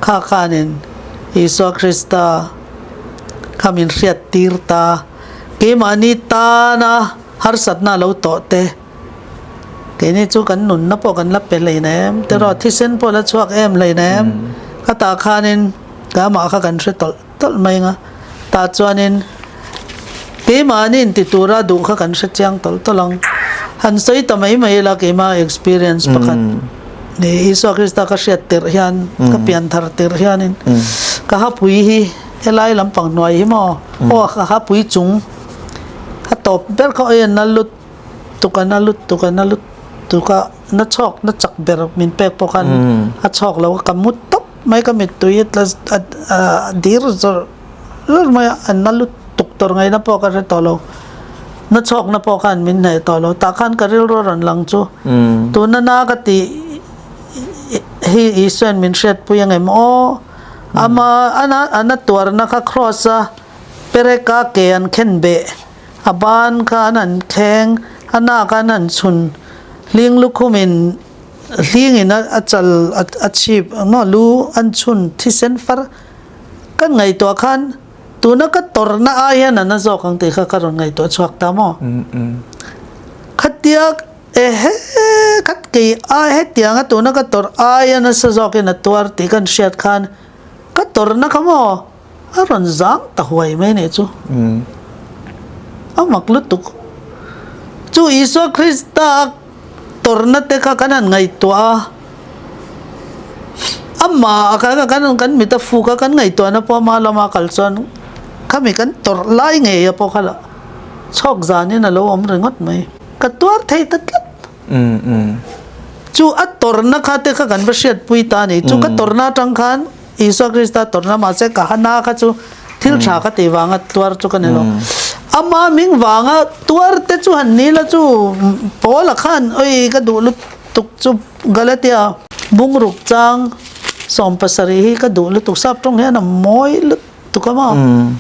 kha khanin Isua Krista kha min hriat tir ta. Keimahni tana harsatna a lo tawh te, keini chu kan nunna pawh kan la pe hleinem, tiraw thisen pawh la chhuak em hleinem, khatah khanin kamah kha kan hre tawlh tawlh mai ang a, tah chuanin keimahni inti tura duh kha kan hre chiang tawlh tawlh ang. Han sawi ta mai mai ila keimah experience pakhat ni Isua Krista ka hriat tirh hian, ka pianthar tirh hianin ka hapui hi Helai lampang hnuai hi maw aw ka ha pui chung a tawp ber kha awi a na lutuk a na lutuk a na lutuk a na chhawk na chak ber min pek pawh khan a chhawk lo a ka mu tawp mai ka mittui a tla a dir zawr zawr mai a a na lutuk tawr ngaihna pawh ka hre tawh lo na chhawk na pawh khan min hneh tawh lo tah khan ka rilru a rawn lang chu tuna na ka tih hi Isuain min hriatpui angem aw. Ama ana ana tuarna kha cross a pereka ke an khen beh a ban kha an han thleng a nak an han chhun hling lukhum in hling in a chal a chhip maw lu an chhun thisen far kan ngaihtuah khan tuna ka tawrhna ai hian a na zawk ang tih kha ka rawn ngaihtuah chhuak ta maw khatia Ehe, khat kei ai hetianga tuna ka tawrh aia nasa zawkin a tuar tih kan hriat khan ka tawrhna kha maw a rawn zang ta huai mai nih chu. A mak lutuk. Chu Isua Krista tawrhna te kha kan han ngaihtuah a, amah kha kan kan mit a fuk a, kan ngaihtuahna pawh ama lama kal chuan khami kan tawrh lai ngei a pawh kha la chhawk zanin a lo awm ringawt mai. Ka tuar thei ta tlat. Chu a tawrhna kha te kha kan va hriatpui ta a ni. Chu ka tawrhna atang khan Isua Krista tawrhna mahse ka hana kha chu thil tha ka tih vanga tuar chu ka ni lo. Ama hming vanga tuar te chu han ni la chu Paula khan oi ka duh lutuk chu Galatia bungruk chang 70 hi ka duh lutuk sap tawng hian a mawi lutuk. Tukama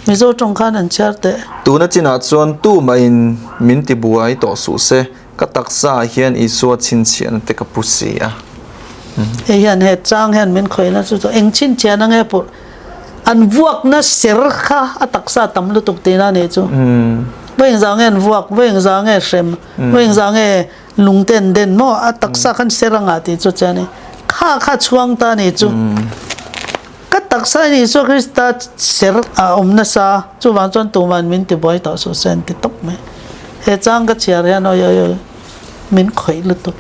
Mizo tawng khan an chhiar teh. Tuna chinah chuan tumahin min ti buai tawh suh se, ka taksa ah hian Isua chhinchhiahna te ka pu si a. Hei hian he chang hian min khawihna chu chu eng chhinchhiahna nge pawh an vuakna ser kha a taksa tam lutuk tihna a nih chu. Vawi engzah nge an vuak, vawi engzah nge hrem, vawi engzah nge lung te an den maw a taksa khan ser a ngah tih chu chian a ni. Kha kha chhuang ta a nih chu. Ka taksa in Isua Krista ser a awm nasa, chuvang chuan tuman min tibuai tawh suh se an ti tawp mai. He chang ka chhiar hian awi awi awi min khawih lutuk.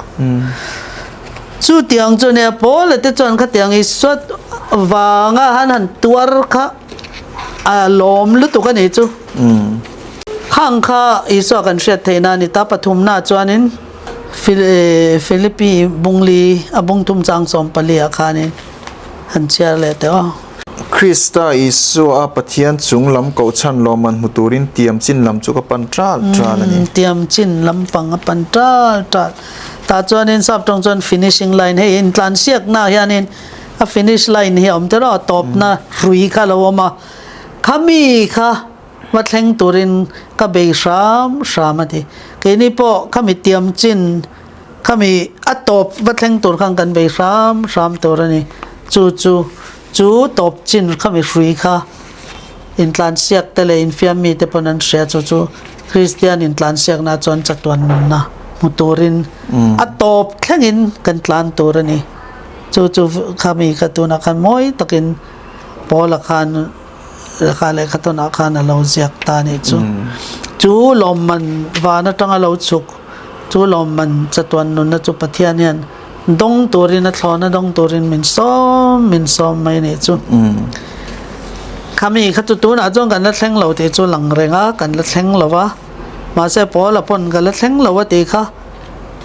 Chu tiang chu nia Paula te chuan khatiang Isua vanga han han tuar kha. A lawm lutuk a nih chu. Khang kha Isua kan hriat theih na a ni ta. Pathumna chuanin Philippi bungli a bungthum chang 14 ah khanin han chhiar leh teh aw. Krista Isua a Pathian chung lam kohchhan lawmman hmu turin tiam chin lam chu ka pan ṭal ṭal a ni. Tiam chin lampang a pan ṭal ṭal. Tah chuanin sap tawng chuan finishing line hei intlansiakna hianin a finish line hi a awm tiraw tawpna hrui kha a lo awm a, khami kha va thleng turin ka bei hram hram a ti. Keini pawh khami tiam chin khami a tawp va thleng tur khan kan bei hram hram tur a ni. Chu chu chu tawp chin khami hrui kha intlansiak te leh infiam mi te pawn an hria chu chu Kristian intlansiakna chuan chatuan nunna hmu turin a tawp thlengin kan tlan tur a ni. Chu chu khami kha tunah khan mawi takin Paula khan lehkha lehkha tawnah khan a lo ziak ta a nih chu. Chu lawmman van atanga lo chhuk chu lawmman chatuan nunna chu Pathian hian dawng turin a thlawna dawng turin min sawm min sawm mai a nih chu. Khami kha chu tunah chuan kan la thleng lo tih chu lang reng a, kan la thleng lo va. Mahse Paula pawn ka la thleng lo a tih kha.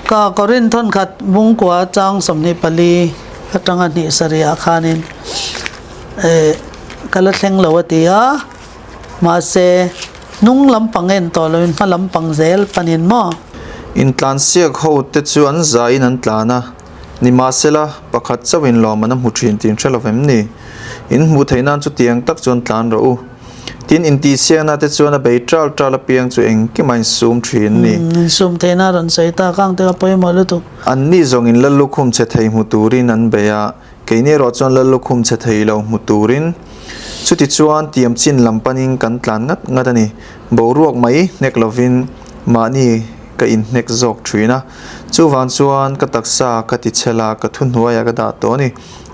Ka Korinth thawnkhat bungkua chang 24 atanga hnih sarih ah khanin eh ka la thleng lo a ti a, mahse hnung lampang en tawh loin hma lampang zel panin maw? Intlansiak ho te chu an zaiin an tlan a, nimahsela pakhat chauhin lawm an a hmu thin tih in hre lo vem ni? In hmuh theih nan chutiang tak chuan tlan rawh u. Tin, intihsiakna te chuan a bei ṭal ṭal apiang chu engkim a insum ṭhin a ni. Insum theihna a rawn sawi tak ang te kha pawimawh lutuk. Anni zawngin lal lukhum chhe thei hmu turin an bei a, keini erawh chuan lal lukhum chhe thei lo hmu turin. Chutichuan, tiam chin lam panin kan tlan ngat ngat a ni. Boruak mai hnek lovin mahni ka inhnek zawk ṭhin a. Chuvang chuan ka taksa ka tichhel a, ka thuhnuaiah ka dah tawh a ni.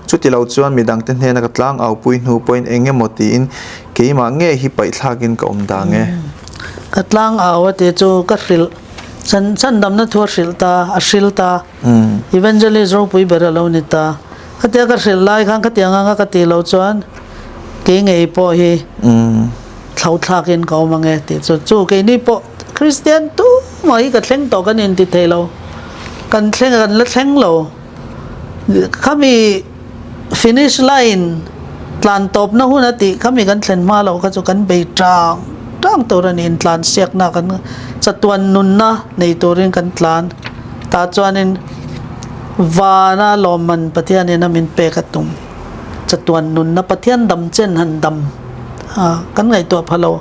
Chuti lo chuan midangte hnena ka tlang aupui hnu pawhin eng emaw tiin keimah ngei hi paihthlakin ka awm dang e. Ka tlang au a tih chu ka hrilh, chan chhandamna thu a hrilh ta, a hril ta, Evangelist ropui ber a lo ni ta. Khatia ka hrilh lai khan khatiang anga ka tih loh chuan kei ngei pawh hi thlauhthlakin ka awm ang e tih chu chu keini pawh Kristian tumah hi ka thleng tawh kan inti thei lo, kan thleng a kan la thleng lo. Khami finish line tlan tawpna hun a tih khami kan thlen hma loh kha chu kan bei tang tang tur a ni intlan siakna kan chatuan nunna nei turin kan tlan tah chuanin vana lawmman Pathianin a min pek a tum chatuan nunna Pathian dam chen han dam a kan ngaihtuah pha lo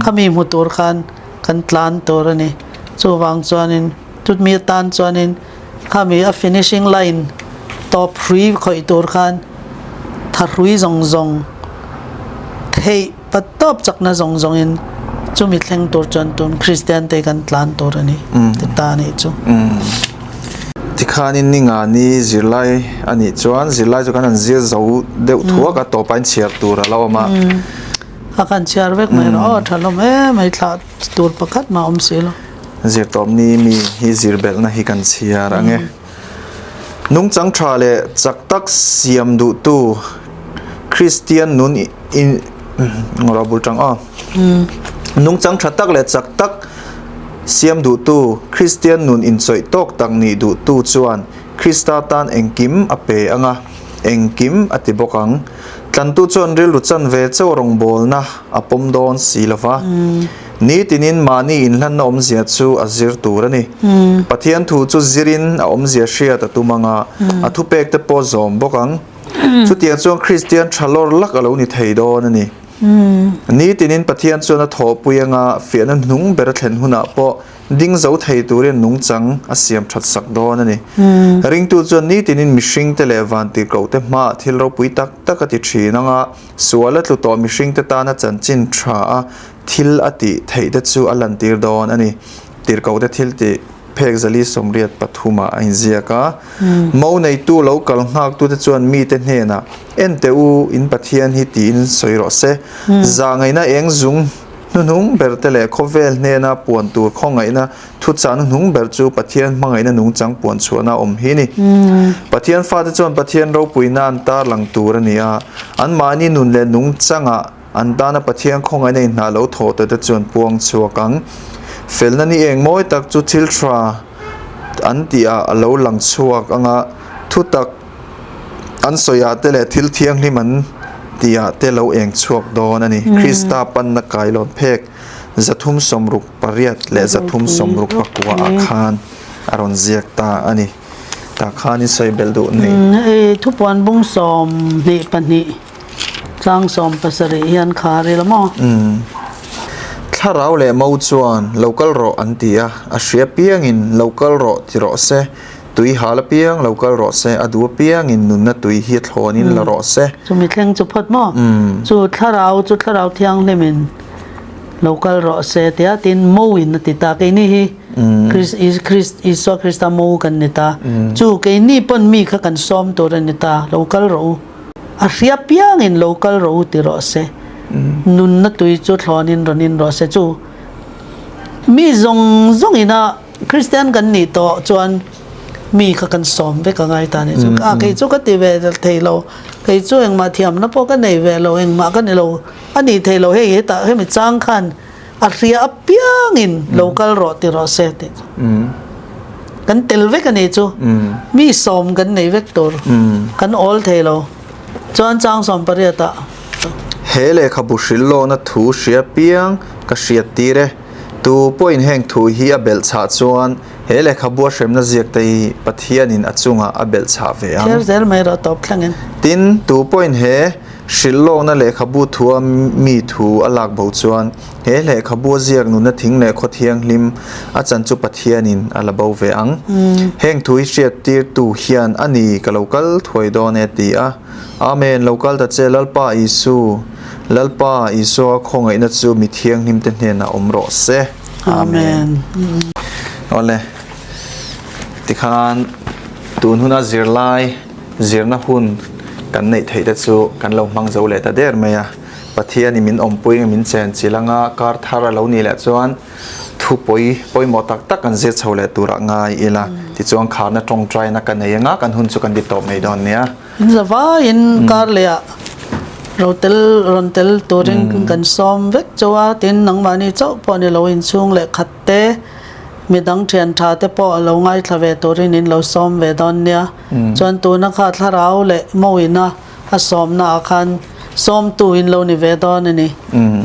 khami hmu tur khan kan tlan tur a ni chuvang chuanin chutmi atan chuanin. Khami a finishing line tawp hrui khawih tur khan tha hrui zawng zawng theih pat tawp chakna zawng zawngin chumi thleng tur chuan tun Kristian te kan tlan tur a ni ti ta a nih chu. Tikhanin ninga ni zirlai a nih chuan zirlai chu kan han zir zo deuh thuak a tawpa in chhiar tur a la awm a. A kan chhiar vek mai rawh aw tha hlawm em mai thlah tur pakhat mah awm si lo. Zirtawpni mi hi zir belhna hi kan chhiar ang e. Nungchang tha leh chak tak siam duhtu Kristian nun in ngawrh bul tang aw. Nungchang tha tak leh chak tak siam duhtu Kristian nun inchawih tawk tak nih duhtu chuan Krista tan engkim a pe ang a, engkim a ti bawk ang. Tlantu chuan rilru chanve chauh rawngbawlna a pawm dawn si lo va. Nitinin mahni inhlanna awmzia chu a zir tur a ni. Pathian thu chu zirin a awmzia hriat a tum ang a, a thupekte pawh zawm bawk ang. Chutiang chuan Kristian tha lawr lak a lo ni thei dawn a ni. Nitinin Pathian chuan a thawhpui anga fiahna hnung ber a thlen hunah pawh ding zo thei turin nungchang a siam that sak dawn a ni. Ringtu chuan nitinin mihringte leh vantirhkohte hmaah thil ropui tak tak a ti thin ang a, sual a tlu tawh mihringte tana chanchin tha a thil a tih theih te chu a lantir dawn a ni. Tirhkohte thil tih phek zali 83 ah a inziak a. Mo neitu lo kal nghaktute chuan mite hnenah, En teh u, in Pathian hi tiin sawi rawh se. Zahngaihna eng zung hnuhnung ber te leh khawvel hnena puan tur khawngaihna thuchah hnuhnung ber chu Pathian hmangaihna nungchang puan chhuahna awm hi a ni. Pathian fate chuan Pathian ropuina an tarlang tur a ni a, anmahni nun leh nungchangah. An tana Pathian khawngaihna in hna lo thawh te te chu an puang chhuak ang. Felna ni eng mawi tak chu thil tha an tihah a lo lang chhuak ang a, thutak an sawiah te leh thil thianghlim an tihah te lo eng chhuak dawn a ni. Krista panna kailawn phek 368 leh 360 ah khan a rawn ziak ta a ni. Tah khan i sawi belh duh nei. Hei thupuan bung 22. Tlang 70 hian khar ila maw? Umm. Thlarau leh mo chuan lo kal rawh an ti a, a hria piangin lo kal rawh ti rawh se, tui hal apiang lo kal rawh se, a duh apiangin nunna tui hi thlawnin la rawh se. Chumi thleng chu phawt maw? Chu thlarau chu thlarau thianghlimin lo kal rawh se tia tin mo in a ti ta. Keini hi Krist Isua Krista mo kan ni ta. Chu keini pawn mi kha kan sawm tur a ni ta, lo kal rawh u. A hria piangin lo kal rawh u ti rawh se, nunna tui chu thlawnin rawn in rawh se. Chu mi zawng zawng ina Kristian kan nih tawh chuan mi kha kan sawm vek a ngai ta nih chu. A kei chu ka ti ve thei lo, kei chu engmah thiamna pawh ka nei ve lo, engmah ka ni lo, a nih thei lo hei hetah hemi chang khan A hria apiangin lo kal rawh ti rawh se tih chu kan tel vek a ni chu. Mi sawm kan nei vek tur kan awl thei lo. Chuan chang 18 ah. He lehkhabu hrilhlawhna thu hria piang ka hriat tir e. Tu pawhin heng thu hi a belh chhah chuan he lehkhabua hremna ziak te hi Pathianin a chungah a belh chhah ve ang. Chhiar zel mai rawh tawp thlengin. Tin, tu pawhin he Hrilhlawkna lehkhabu thua mi thu a lak bo chuan he lehkhabu a ziak nuna thing leh khaw thianghlim a chan chu Pathianin a la bo ve ang. Heng thu hi hriattirtu hian a ni ka lo kal thuai dawn e ti a. Amen, lo kal ta che Lalpa Isu, Lalpa Isua khawngaihna chu mi thianghlimte hnenah awm rawh se. Amen. Awle, tikhan tun huna zirlai. Zirna hun kan neih theih te chu kan lo hmang zo leh ta der mai a, Pathianin min awmpui nge min chen chilh anga kar thar a lo nih leh chuan thu pawi pawimawh tak tak kan zir chho leh turah ngai ila, tichuan kharna tawngtaina ka nei anga kan hun chu kan ti tawp mai dawn nia. In zavaiin kar lehah rotel rawn tel turin kan sawm vek chauh a, tin nangmahni chauh pawh ni lo inchhung leh khat te midang thian tha te pawh lo ngaithla ve turin in lo sawm ve dawn nia. Chuan tuna kha thlarau leh mawina a sawmna ah khan sawmtu in lo ni ve dawn a ni.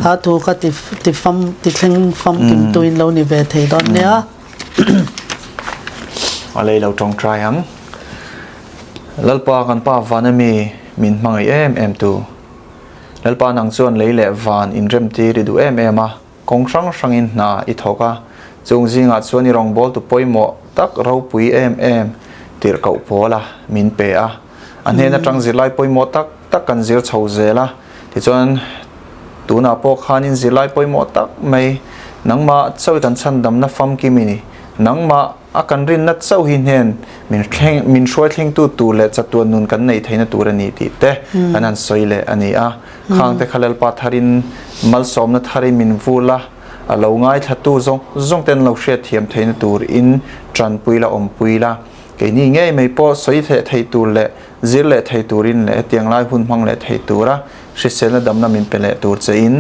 Kha thu kha ti ti fam ti thleng famkim tu in lo ni ve thei dawn nia. A lei lo tawngtai ang. Lalpa kan Pa van ami min hmangaih em em tu. Lalpa nang chuan lei leh van inremtir i duh em em a. Kawng hrang hrangin hna i thawk a, chung zingah chuan i rawngbawltu pawimawh tak ropui em em tirhkoh pawl a min pe a. A hnen atang zirlai pawimawh tak tak kan zir chho zel a, tichuan tunah pawh khanin zirlai pawimawh tak mai nangmah chauh i kan chhandamna famkim i ni, nangmah a kan rinna chauh hi hnen min thleng min hruai thlengtu tur leh chatuan nun kan neih theihna tur a ni tih te kan han sawi leh a ni a. Khangte kha Lalpa tharin malsawmna tharin min vul a, a lo ngaithlatu zawng zawng ten lo hriatthiam theihna turin tanpui la awmpui la. Keini ngei mai pawh sawi leh thei tur leh zir leh thei turin leh hetiang lai hun hmang leh thei tura hriselna damna min pe leh tur chein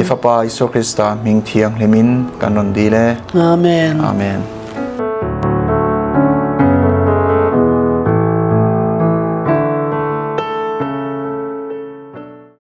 i Fapa Isua Krista hming thianghlimin kan rawn dil e. Amen. Amen.